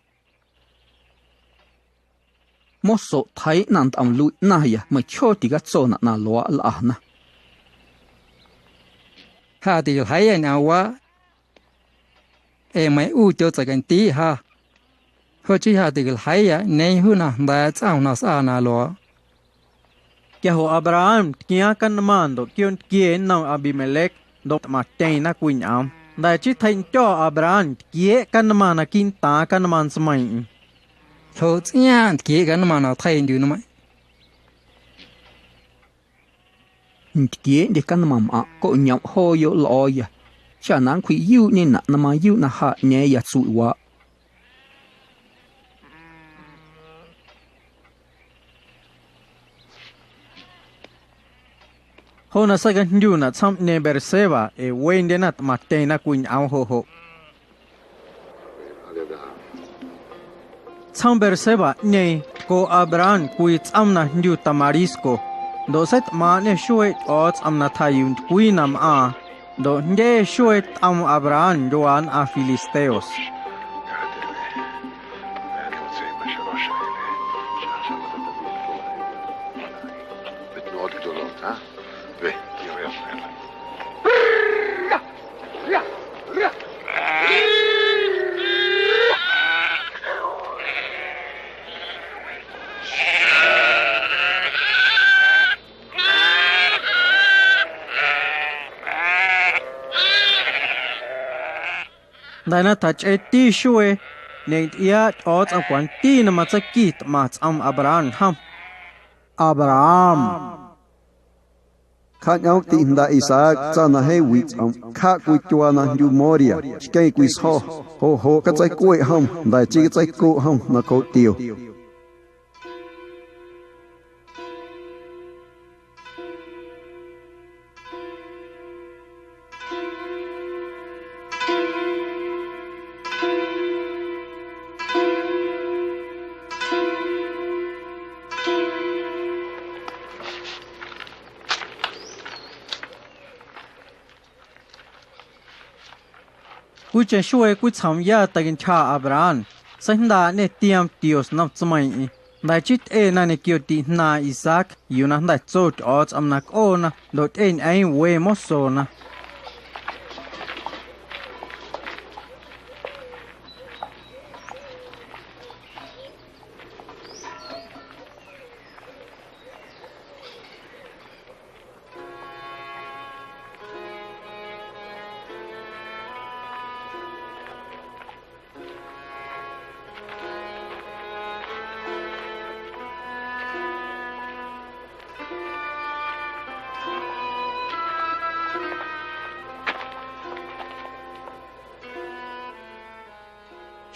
Moso tjeiiꞌ ꞌnaⁿ ntꞌom luiꞌ ꞌnaⁿya meiⁿchjoo ticatsonaꞌ na luaaꞌ nlꞌana. Ja tiljeiiya ñꞌoomwaaꞌ, ee meiⁿ ꞌu tyotseicandiiꞌ ja. Joꞌ chii ja tiljeiiya ꞌñeeⁿ juu na jnda̱a̱ꞌ tsꞌom na sꞌaa na luaaꞌ. Quia joꞌ Abraham tquiaaⁿ canmaⁿ ndoꞌ quiooꞌntquie nnom Abimelec ndoꞌ tꞌmaⁿtyeⁿna cwii ñꞌoom. Jnda̱ chii tjeiꞌndyo̱ Abraham tquieeꞌ canmaⁿ naquiiꞌntaaⁿ canmaⁿ ntsmeiiⁿꞌeⁿ. Ljoꞌ tsꞌiaaⁿꞌ ntquieeꞌ canmaⁿ na tjeiꞌndyuꞌ nmeiⁿꞌ. Ntquieeꞌndye canmaⁿmꞌaⁿꞌ coꞌñomꞌ jooyoꞌ lꞌo̱o̱ya, cha na nncwjiꞌyuuꞌñenaꞌ na mayuuꞌ na ja ꞌñeeⁿya tsuiꞌwaaꞌ. Joꞌ na seicajndyunaꞌ tsjoomꞌñeeⁿ Beerseba ee wendyena tꞌmaⁿtyeⁿna cwii ñꞌoom joꞌ joꞌ. Tsjoom Beersebaꞌñeeⁿ tco Abraham cwii tsꞌoom na jndyu tamarisco, ndoꞌ seitꞌmaaⁿꞌñê xueeꞌ Tyꞌo̱o̱tsꞌom na tjaa yuu ntycwii na mꞌaaⁿ, ndoꞌ jndye xuee tꞌoom Abraham ndyuaa nnꞌaⁿ filisteos. Jnda̱ na tjachꞌeeti xuee, ñeꞌntyꞌiaaꞌ Tyꞌo̱o̱tsꞌom cwanti na matseiqui tꞌmaⁿ tsꞌoom Abraham jom. ¡Abraham! Cjaꞌñꞌoomꞌ tiꞌjnda Isaac tsaⁿ na jeeⁿ wiꞌ tsꞌomꞌ, cjaꞌ cwii tyuaa na jndyu Moria, xqueⁿ cwii sjo̱. Joꞌ joꞌ catseicweꞌ jom, jnda̱ chii catseicoꞌ jom nacjooꞌ tio. Cwiicheⁿ xuee cwitsjoomya teicantyjaaꞌ Abraham, seijndaaꞌñê tioom tio snom tsmeiiⁿꞌeⁿ. Jnda̱ chii tyꞌena ñequio tiꞌjnaaⁿ Isaac yuu na jnda̱ tso Tyꞌo̱o̱tsꞌom na cꞌoona ndoꞌ tyꞌeñꞌeeⁿ we mosona.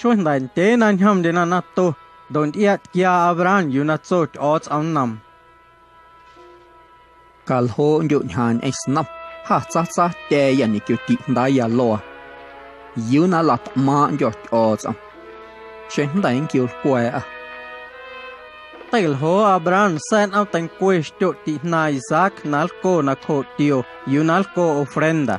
Xuee jnda̱ ndyee na ñjomndyena nato, ndoꞌ ntyꞌiaꞌ tquiaa Abraham yuu na tso Tyꞌo̱o̱tsꞌom nnoom: Caljooꞌ ndyoꞌ ñjaaⁿ ñꞌeⁿ snom, ja tsaatsaatya̱a̱ya ñequio tiꞌjndaaya luaa. Yuu na nlatꞌmaaⁿꞌndyo̱ Tyꞌo̱o̱tsꞌom, xeⁿ jnda̱ nnquiolcwa̱a̱ꞌa. Teiljooꞌ Abraham sa̱a̱ nꞌoomteincwe xtyoꞌ tiꞌjnaaⁿ Isaac na nlco nacjooꞌ tio yuu na nlco ofrenda.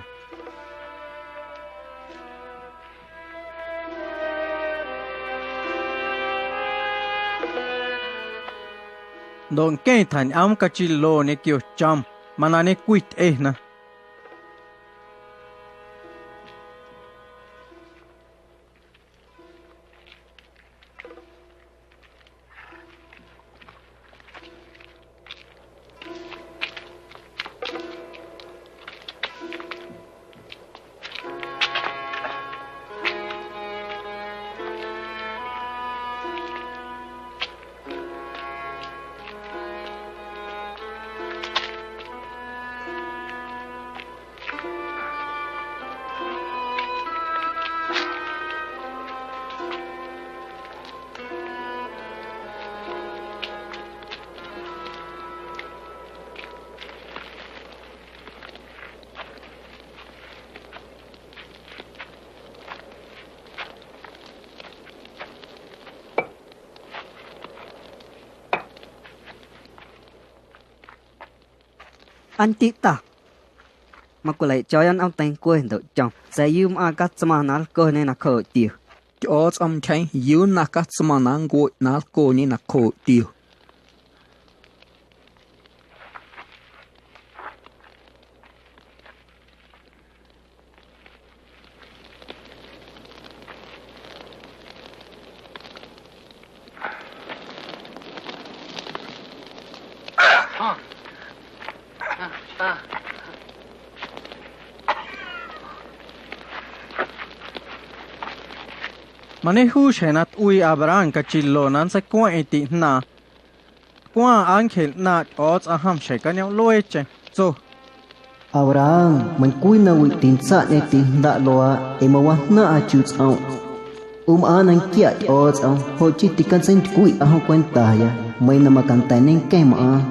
Ndoꞌ nqueⁿ tjañꞌoom cachilo ñequio chom, mana ñecwityꞌena. ꞌAndiꞌ ta. Macwileiꞌ cho̱o̱ya nꞌoomteiⁿncwe ndoꞌ com, sa̱a̱ yuu mꞌaaⁿ catsmaⁿ na nlcoñe nacjooꞌ tio? Tyꞌo̱o̱tsꞌom ntyjeeⁿ yuu nnaⁿ catsmaⁿ na nncueꞌ na nlcoñe nacjooꞌ tio. Mañejuu xjeⁿ na tꞌuii Abraham cachilo na nntseicweⁿꞌeⁿ tiꞌjnaaⁿ. Tcwaaⁿ ángel ꞌnaaⁿꞌ Tyꞌo̱o̱tsꞌom jom xjeⁿ cañoomꞌlueecheⁿ, tso: —Abraham, meiⁿcwii na wiꞌ tintsaꞌñê tijndaꞌ luaaꞌ ee mawajnaⁿꞌa chuu tsꞌomꞌ. ꞌU mꞌaaⁿ na nquiaꞌ Tyꞌo̱o̱tsꞌom, joꞌ chii ticatseintycwiꞌa jom cwentaya, meiiⁿ na macanda̱ ñenqueⁿ mꞌaaⁿ.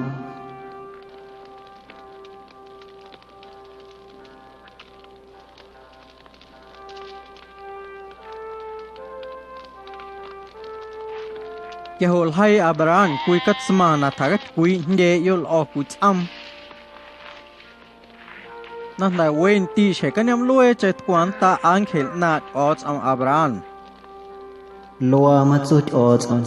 Quia joꞌ ljeii Abraham cwii catsmaⁿ na tjacatycwiiꞌ jndyeeꞌ yolꞌo̱ cwii tsꞌoom. Na jnda̱ we ndiiꞌ xjeⁿ cañoomꞌlueecheⁿ tcwaaⁿ nntaꞌ ángel ꞌnaaⁿꞌ Tyꞌo̱o̱tsꞌom Abraham: —Luaa matso Tyꞌo̱o̱tsꞌom: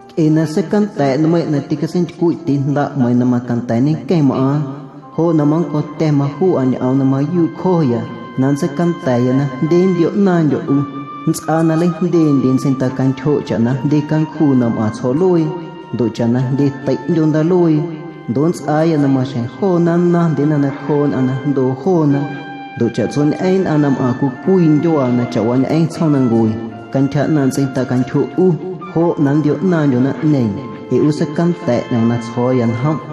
Ncꞌe na seicanda̱ꞌ nmeiⁿꞌ na ticatseintycwiꞌ tijndaꞌ meiiⁿ na macanda̱ ñenqueⁿ mꞌaaⁿ, joꞌ na mannco̱tya̱ majuꞌa ñꞌoom na mayuuꞌ cjoya na nntseicanda̱ya na jndye nntioꞌnaaⁿndyoꞌ ꞌu. Nntsꞌaa na leijndyendye nntseintaacantyjoꞌ chaꞌna jndye cancjuu na mꞌaⁿ tsjo̱ꞌluee, ndoꞌ chaꞌna jndye teiꞌndyo ndaaluee. Ndoꞌ nntsꞌaaya na maxjeⁿ joona nnaⁿ ndyeenaⁿ nacjooꞌ nnꞌaⁿ na jndoo joona, ndoꞌ chaꞌtsoñꞌeⁿ nnꞌaⁿ na mꞌaⁿ cwii cwii ndyuaa na chaꞌwañꞌeⁿ tsjoomnancue, cantyja ꞌnaaⁿꞌ ntseindacantyjo ꞌu, joꞌ na nntioꞌnaaⁿndyo naⁿꞌñeeⁿ, ee ꞌu seicanda̱ꞌ ñꞌoom na tsjo̱o̱ya njomꞌ.